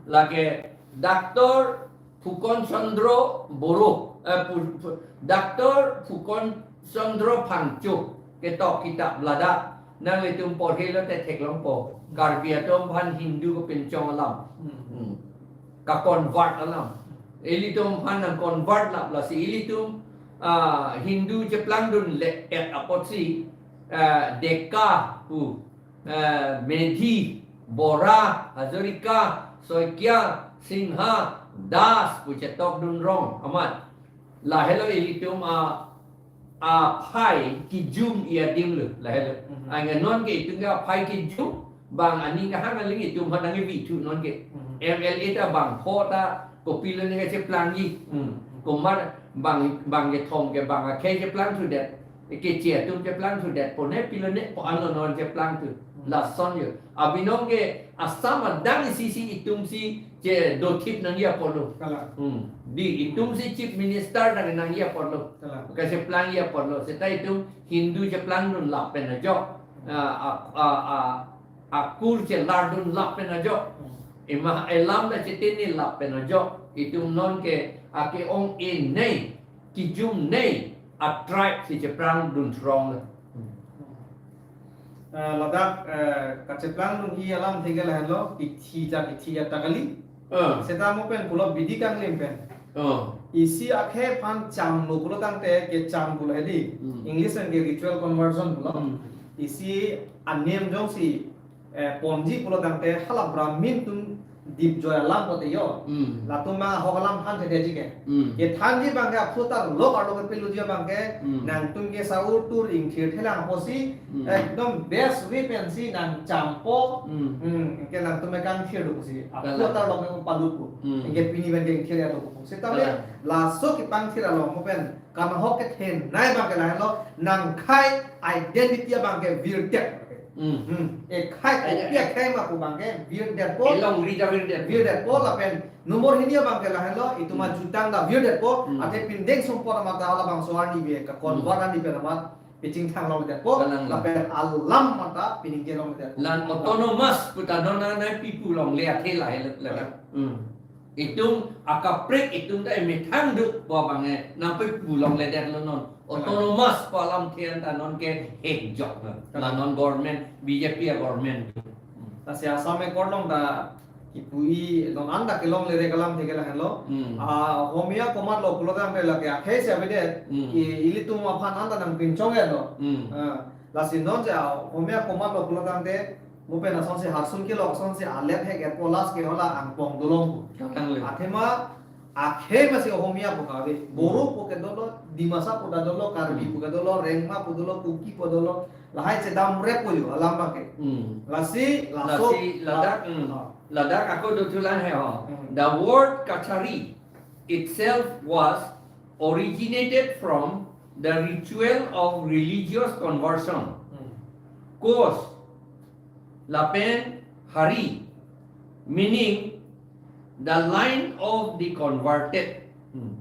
Lake Doctor Phukan Chandra Boro, eh, Phu-, Phu-, Doctor Phukan Chandra Phangcho ketok kitab ladak. Nanglitum porhelo te theklongpo. Karbi atum aphan Hindu kepinchong alam. Hmm. Hmm. Ka-convert alam. Ilitum aphan nang convert lap lasi ilitum, ah, Hindu cheplangdun le-et apotsi, ah, Deka pu, eh, Medhi, Bora, Hazarika, Saikia, Singha, Das pu chetokdun rong amat. Lahelo ilitum a, aphai kijum adim lo, lahelo. Mhm. Anke non ke itum ke aphai kijum, bang aning kahang aling itum aphan nangkebithu non ke. Mhm. M L A ta bangpho ta kopi lone kacheplangji. Hmm. Komat bang, bang kethom ke bang akhei cheplangthudet. Keche atum cheplangthudet. Pone pilone po ano non cheplangthu. Hmm. Lason jo. Abinong ke Assam adang isi si itum si chedothip nangji apotlo. Kalang. Hmm. Di itum si Chief Minister nang nangji apotlo. Kalang. Kacheplangji apotlo. Seta itum Hindu cheplangdun lapen ajok. Ah, ah, ah, ah, akur chelardun lapen ajok. Hmm. Ema elam ta chetini lapen ajok. Itum non ke ake-ong-e nei, kijum nei, a-tribe si cheplangdun throng le. Hmm. Eh, ladak, eh, kacheplangdun hi alam theke lahelo, ithi jat ithi jat ta kali. Ah. Seta mo pen pulo bidi kanglim pen. Oh. Isi akhei aphan chamlo pulo tangte kecham pulo hedi. Hmm. English pen ke ritual conversion pulo. Hmm. Isi anem jongsi, eh, ponji pulo tangte hala Brahmin atum dipjoi alam pulote jo. Hmm. Latum ma ahok alam than thekji ke. Hmm. Kethanji abang ke aphutar lok arlo kepiluji abang ke. Hmm. Nangtum ke saur tur ingthir thelang apotsi. Hmm. Ekdom best way pensi nangchampo. Hmm. Hmm, ke nangtum ke kangthir do pusi. Kalang. Aphutar lok ke palut pu. Hmm. Ke pini abang ke ingthir ya do pu. Seta le Kalang. laso kepangthir along mo pen kanghok kethenei abang ke lahelo nangkhei identity abang ke virtek. Hmm. Hmm. Ekhai, kopi akhai ma pu abangke virdetpo. Elongri ta virdetpo. Virdetpo lapen number hini abangke lahenlo, itum Hmm. ajutang ta virdetpo. Hmm. Athe pindeng sumpot amat ta halabangso arni ave, ka convert Hmm. arni pen amat pachingthang longledetpo. Kalang lang. Lapen alam amat ta piningje longledetpo. Lan autonomous pu ta non nai pi pu longle athe lahelo, lahelo. Kalang. Hmm. Itum akaprek itum ta emethang do pu abangke nangpi pu longledetlo non. Autonomous pu alamthe an ta non ke hekjok na. Kalang. La non government, B J P a-government. Lasi Assam Accord along ta kipu-i non anta kelongle re kalam theke lahenlo. Hmm. Ah, Ohomia komatlo pulotangte lake akhei si avedet. Hmm. I, ilitum aphan anta nangpinchonglo. Hmm. Ah, lasi non je, ah, Ohomia komatlo pulotangte mo pen asonsi harsum kelok asonsi alet hek et polas ke hala angpong dolong. Kalang le. Athema akhei masi Ohomia pu kave. Boro Hmm. pu ke dolo, Dimasa pu ta dolo, Karbi Hmm. pu ke dolo, Rengma pu dolo, Kuki pu dolo. Lahai chedam rep pu jo alam abangke. Hmm. Lasi, laso, Lasi ladak, la-, hmm. Ah. Ladak ako dothulang he ho. Hmm. The word Kachari itself was originated from the ritual of religious conversion. Hmm. Kos lapen Hari, meaning the line of the converted. Hmm.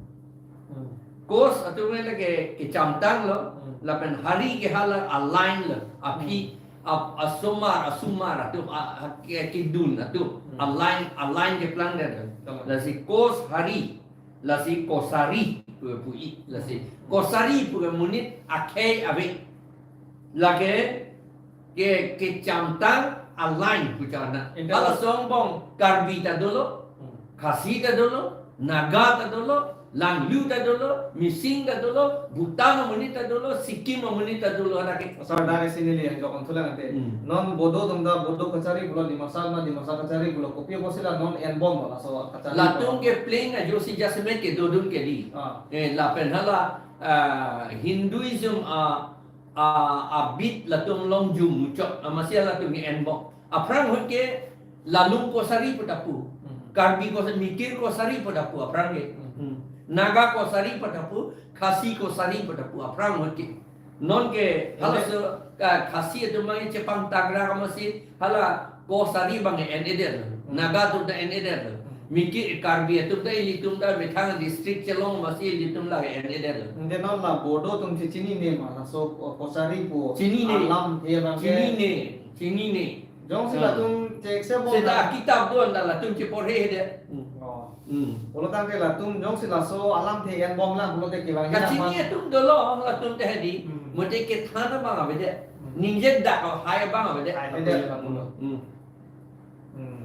Hmm. Kos atum ke lake kechamtanglo, Hmm. lapen Hari ke hala a-line lo, aphi, Hmm. ap-, asomar, asomar atum, a, a, ke, kedun atum, Hmm. a-line, a-line keplangdetlo. Tamam. Lasi Kos Hari, lasi Kosari pu, pu-i, lasi Hmm. Kosari pu ke monit akhei ave. Lake ke, kechamtang a-line pu chana. Inter- Hala angbong Karbi ta dolo, Hmm. Khasi ta dolo, Naga ta dolo, Langlu ta dolo, Mising ta dolo, Bhutan amonit ta dolo, Sikkim amonit ta dolo, hala ke. Sir, dari sini lihat, jok thulang ante. Hmm. Non Bodo atum ta Bodo Kachari pulo, Dimasa atum ta Dimasa Kachari pulo, kopi apotsi la non enbom laso Kachari Latum pulo. Ke plain ajoksi jasemet kedodun ke dei. Ah. Eh, lapen hala, ah, Hinduism, ah, ah, abit latum along jum muchot, amatsi latum ke enbom. Aphrang ahut ke Lalung Kosari pu ta pu. Hmm. Karbi Kosari, Mikir Kosari pu ta pu aphrang ke. Hmm. Hmm. Naga Kosari pu ta pu, Khasi Kosari pu ta pu aphrang ahut ke. Non ke, hala Ante. So, ah, Khasi atum abang chepangtang ra amatsi, hala Kosari abang en-edet. Hmm. Naga atum ta en-edet. Hmm. Mikir Karbi atum ta ilitum ta methang district chelong amatsi ilitum la en-edet. Ante non la Bodo atum chechinine ma, laso Kosari pu Chinine. Alamthe abangke. Chinine, chinine. Jongsi Hmm. latum chekse bom Seta la. Kitab do anta latum cheporhedet. Hmm. Oh. Hmm. Pulotangte latum jongsi laso alamthe enbom lang pulote kevang hina Kachini man. Atum dolo latum te hedi. Hmm. Mote kethan abang avedet. Hmm. Ningjedak ahai abang avedet. Hai, avedet latum. Hmm. Hmm.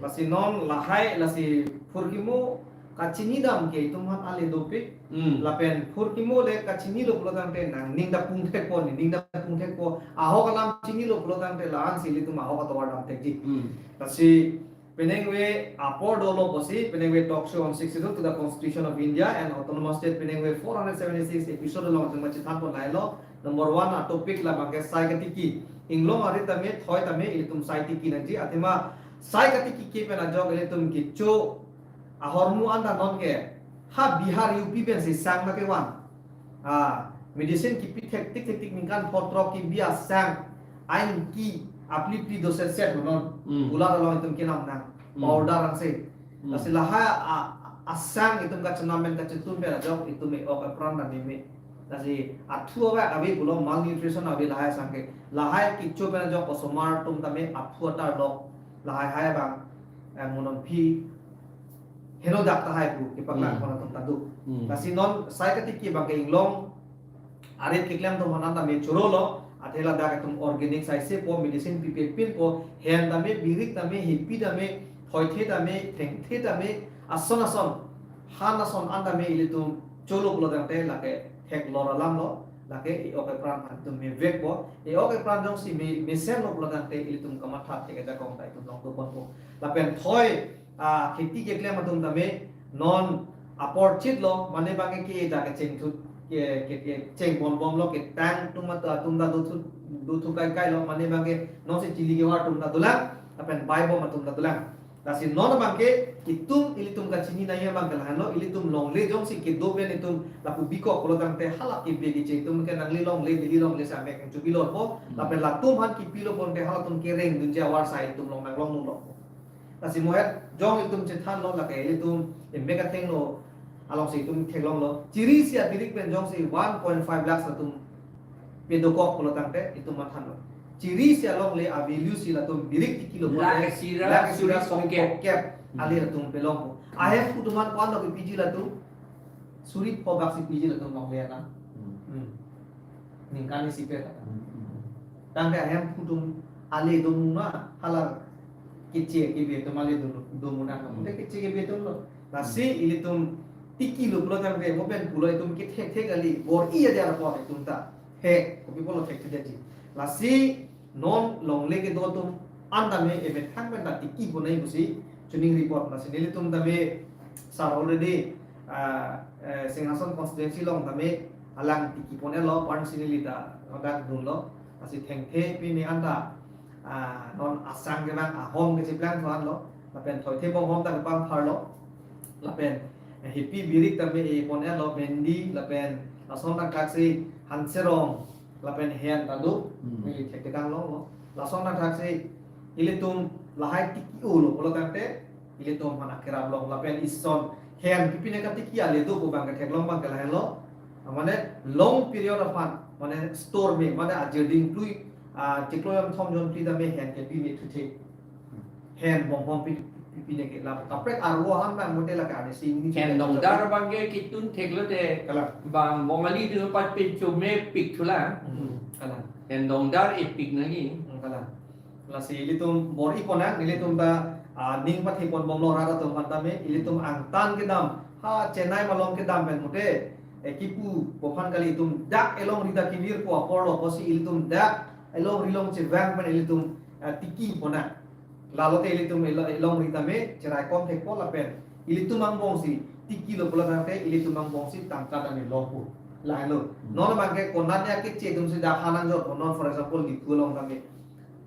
Lasi non lahai lasi phurkimo kachinidam ke itum aphan ale dopik. Hmm. Lapen phurkimo le kachinilo pulotangte nangning ta pungthekpo, nening ta pungthekpo. Ahok alam chinilo pulotangte la-ansi ilitum ahok atovar damthekji. Hmm. Lasi penang ave apor dolo pusi, penang ave talk show on sixty-two to the Constitution of India and Autonomous State, penang ave four hundred seventy-six episode along atum chethanpon lailo. Number one atopic la abangke sai katiki. Inglong arit tame, thoi tame, ilitum sai tiki nangji. Athema sai katiki ke pen ajok ilitum kecho ahormu anta non ke ha Bihar U P pensi sang nakevan. Ah, medicine kipi thektik thektik ningkan phongo throk kebi asang, ain ki apli pli doset set non. Hmm. Kulat along itum kenam nang. Hmm. Powder angse. Hmm. Lasi lahai a, a, asang itum kachenam pen kachetum pen ajok itum e-ok epran ta meme. Lasi athu ave ave pulo malnutrition ave lahai asang ke. Lahai kecho pen ajok osomar atum tame aphu atar lok. Lahai hai abang, eh, mo non aphi henodak tahai pu kepaklang Hmm. pon atum ta do. Hmm. Lasi non sai katiki abangke inglong arit keklem atum aphan tame chorolo, athe ladak itum organic saise po, medicine pipe pinpo, hen tame, birik tame, hepi tame, thoithe tame, thengthe tame, ason ason, han ason an tame ilitum cholo pulotangte lake theklor alamlo, lake e-ok epran aphan itum mevekpo, e-ok epran jongsi me, mesenlo pulotangte ilitum kamatha thek ajakong ta itum longdoponpo. Lapen thoi, ah, kheti keklem atum tame non apor chitlo, mane abangke ke-e ta kechengthu, ke, ke, kecheng bonbomlo, ketang atum ta, atum ta dothu, dothu kaikailo, mane abangke nonsi chili kevar atum ta dolang, lapen baibom atum ta dolang. Lasi non abangke itum ilitum kachini nangji abangke lahenlo, ilitum longle jongsi kedo pen itum lapu bikok pulo tangte hala kebe keche itum ke nangli longle, Delhi longle si amek chupilo po, lapen latum aphan kipilo ponte halatum kereng dunji avar sai itum longle nanglong dunlo. Lasi mohet jong itum chethanlo, lake ilitum emek athengno alongsi itum theklonglo. Chiri isi abirik pen jongsi one point five lakhs latum pedokok pulo tangte itum mathanlo. Chiri isi alongle a-value si latum birik tikilo pulote lakh isi ra, lakh isi ra suri suri pho kep. Pho kep. Hmm. Ale latum pelongpo. Ahemphu atum aphan ko-an lo kepiji latum? Suri pho bak si piji latum longle ana. Hmm. Hmm. Ningkan isi pe ta. Hmm, hmm. Tangte ahemphu atum ale domu na, hala keche kebe atum ale dom-, domu na. Hmm. Tangte keche kebe atumlo. Lasi ilitum tikilo pulo tangte mo pen pulo itum kethekthek kali, bor-i ajar apot itum ta. He, kopi pulo thekthedetji. Lasi non longle kedo atum an tame emethang pen ta tiki ponai pusi choningri apot. Lasi nelitum tame sir already, ah, eh, Singhason constituency along tame alang tiki pon-etlo, personally ta ladak dunlo. Lasi thengthe pini anta, ah, non asang kevang ahom kechiplang tho anlo. Lapen thoithe bonghom ta kepangpharlo. Lapen, eh, hepi birik tame e pon-etlo, Mendi, lapen lason tangthaksi Hanserong, lapen Hen ta do, hmm, neli thekthedang longlo. Lason tangthaksi ilitum lahai tiki-olo pulo tangte ilitum aphan akerap long, lapen ison Hen kepine katiki ale do pu abangke theklong abangke lahenlo. Mane long period aphan, mane store me, mane ajirding plui, ah, chiklo yam thom jon phli tame Hen kepi me thuthe. Hen bonghom pi, pi, pine ke la kaprek arvo aphan abang mote lake ane si ni Hen dongdar abangke ketun theklote. Kalang. Bang Bongali tu pat pe chome pik thulang. Hmm, kalang. Hen dongdar epik nangji. Hmm, kalang. Lasi ilitum bor-i ponnang, ilitum ta, ah, ning pathe pon bomlo rat atum aphan tame, ilitum angtan kedam, ha Chennai malom kedam pen mote, eh, kipu aphan kali, itum dak elongri ta kevir po aporlo pusi ilitum dak elongri along chevang pen ilitum, ah, tiki ponnang. Lalote ilitum elo-, elongri tame cheraikom thekpo lapen ilitum angbong si tikilo pulo tangte ilitum angbong si tangka tame longpo. Lahenlo. Hmm. Non abangke konane akeche atum si dak ha nangjorpo, non for example Diphu along tame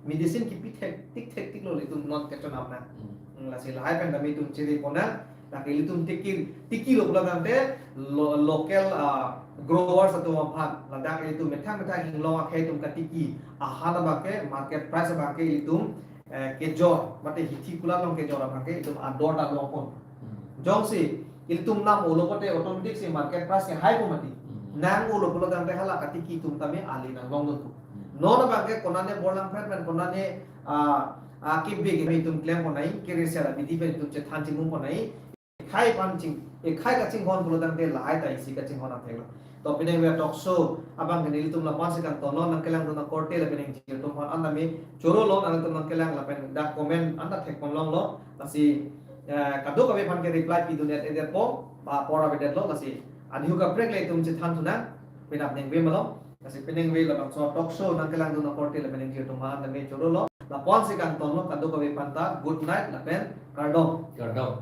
medicine kipi thek, tik thek tiklo, ilitum non kechonam nang. Hmm. Hmm, lasi lahai pen tame itum chere ponnang. Lake ilitum tiki, tikilo pulo tangte lo-, local, ah, growers atum aphan, ladak ilitum methang methang inglong akhei atum katiki ahan abangke market price abangke ilitum, eh, kejor, mate hithi kulat along kejor abangke itum ador ta longpon. Hmm. Jongsi ilitum nam olo pote automatic si market price ke haipo mati. Hmm. Nang olo pulo tangte hala katiki atum tame ale nanglong dunpo. Hmm. Non abangke konane bor langphet pen konane, ah, ah, kebe kebe itum klem ponnai, kereser abidi pen itum chethan chimung ponnai. Ekhai aphan ching, ekhai kachinghon pulo tangte lahai ta isi kachinghon athenglo. To pini ave talk show abangke nelitum la-an si kangtonlo, nangkelangdun akorte lapen ingjir atum aphan an tame chorolo, nangtum nangkelang lapen dak comment an ta thekpon longlo. Lasi, eh, kadokave aphan ke reply pidun-et-edetpo, ba apor avedetlo, lasi anihuk kaprek le itum chethan thunang, penap ningve malom. Lasi peningve labangso talk show nangkelangdun akorte lapen ingjir atum aphan an tame chorolo. La-an si kangtonlo, kadokave aphan ta good night lapen kardom. Kardom.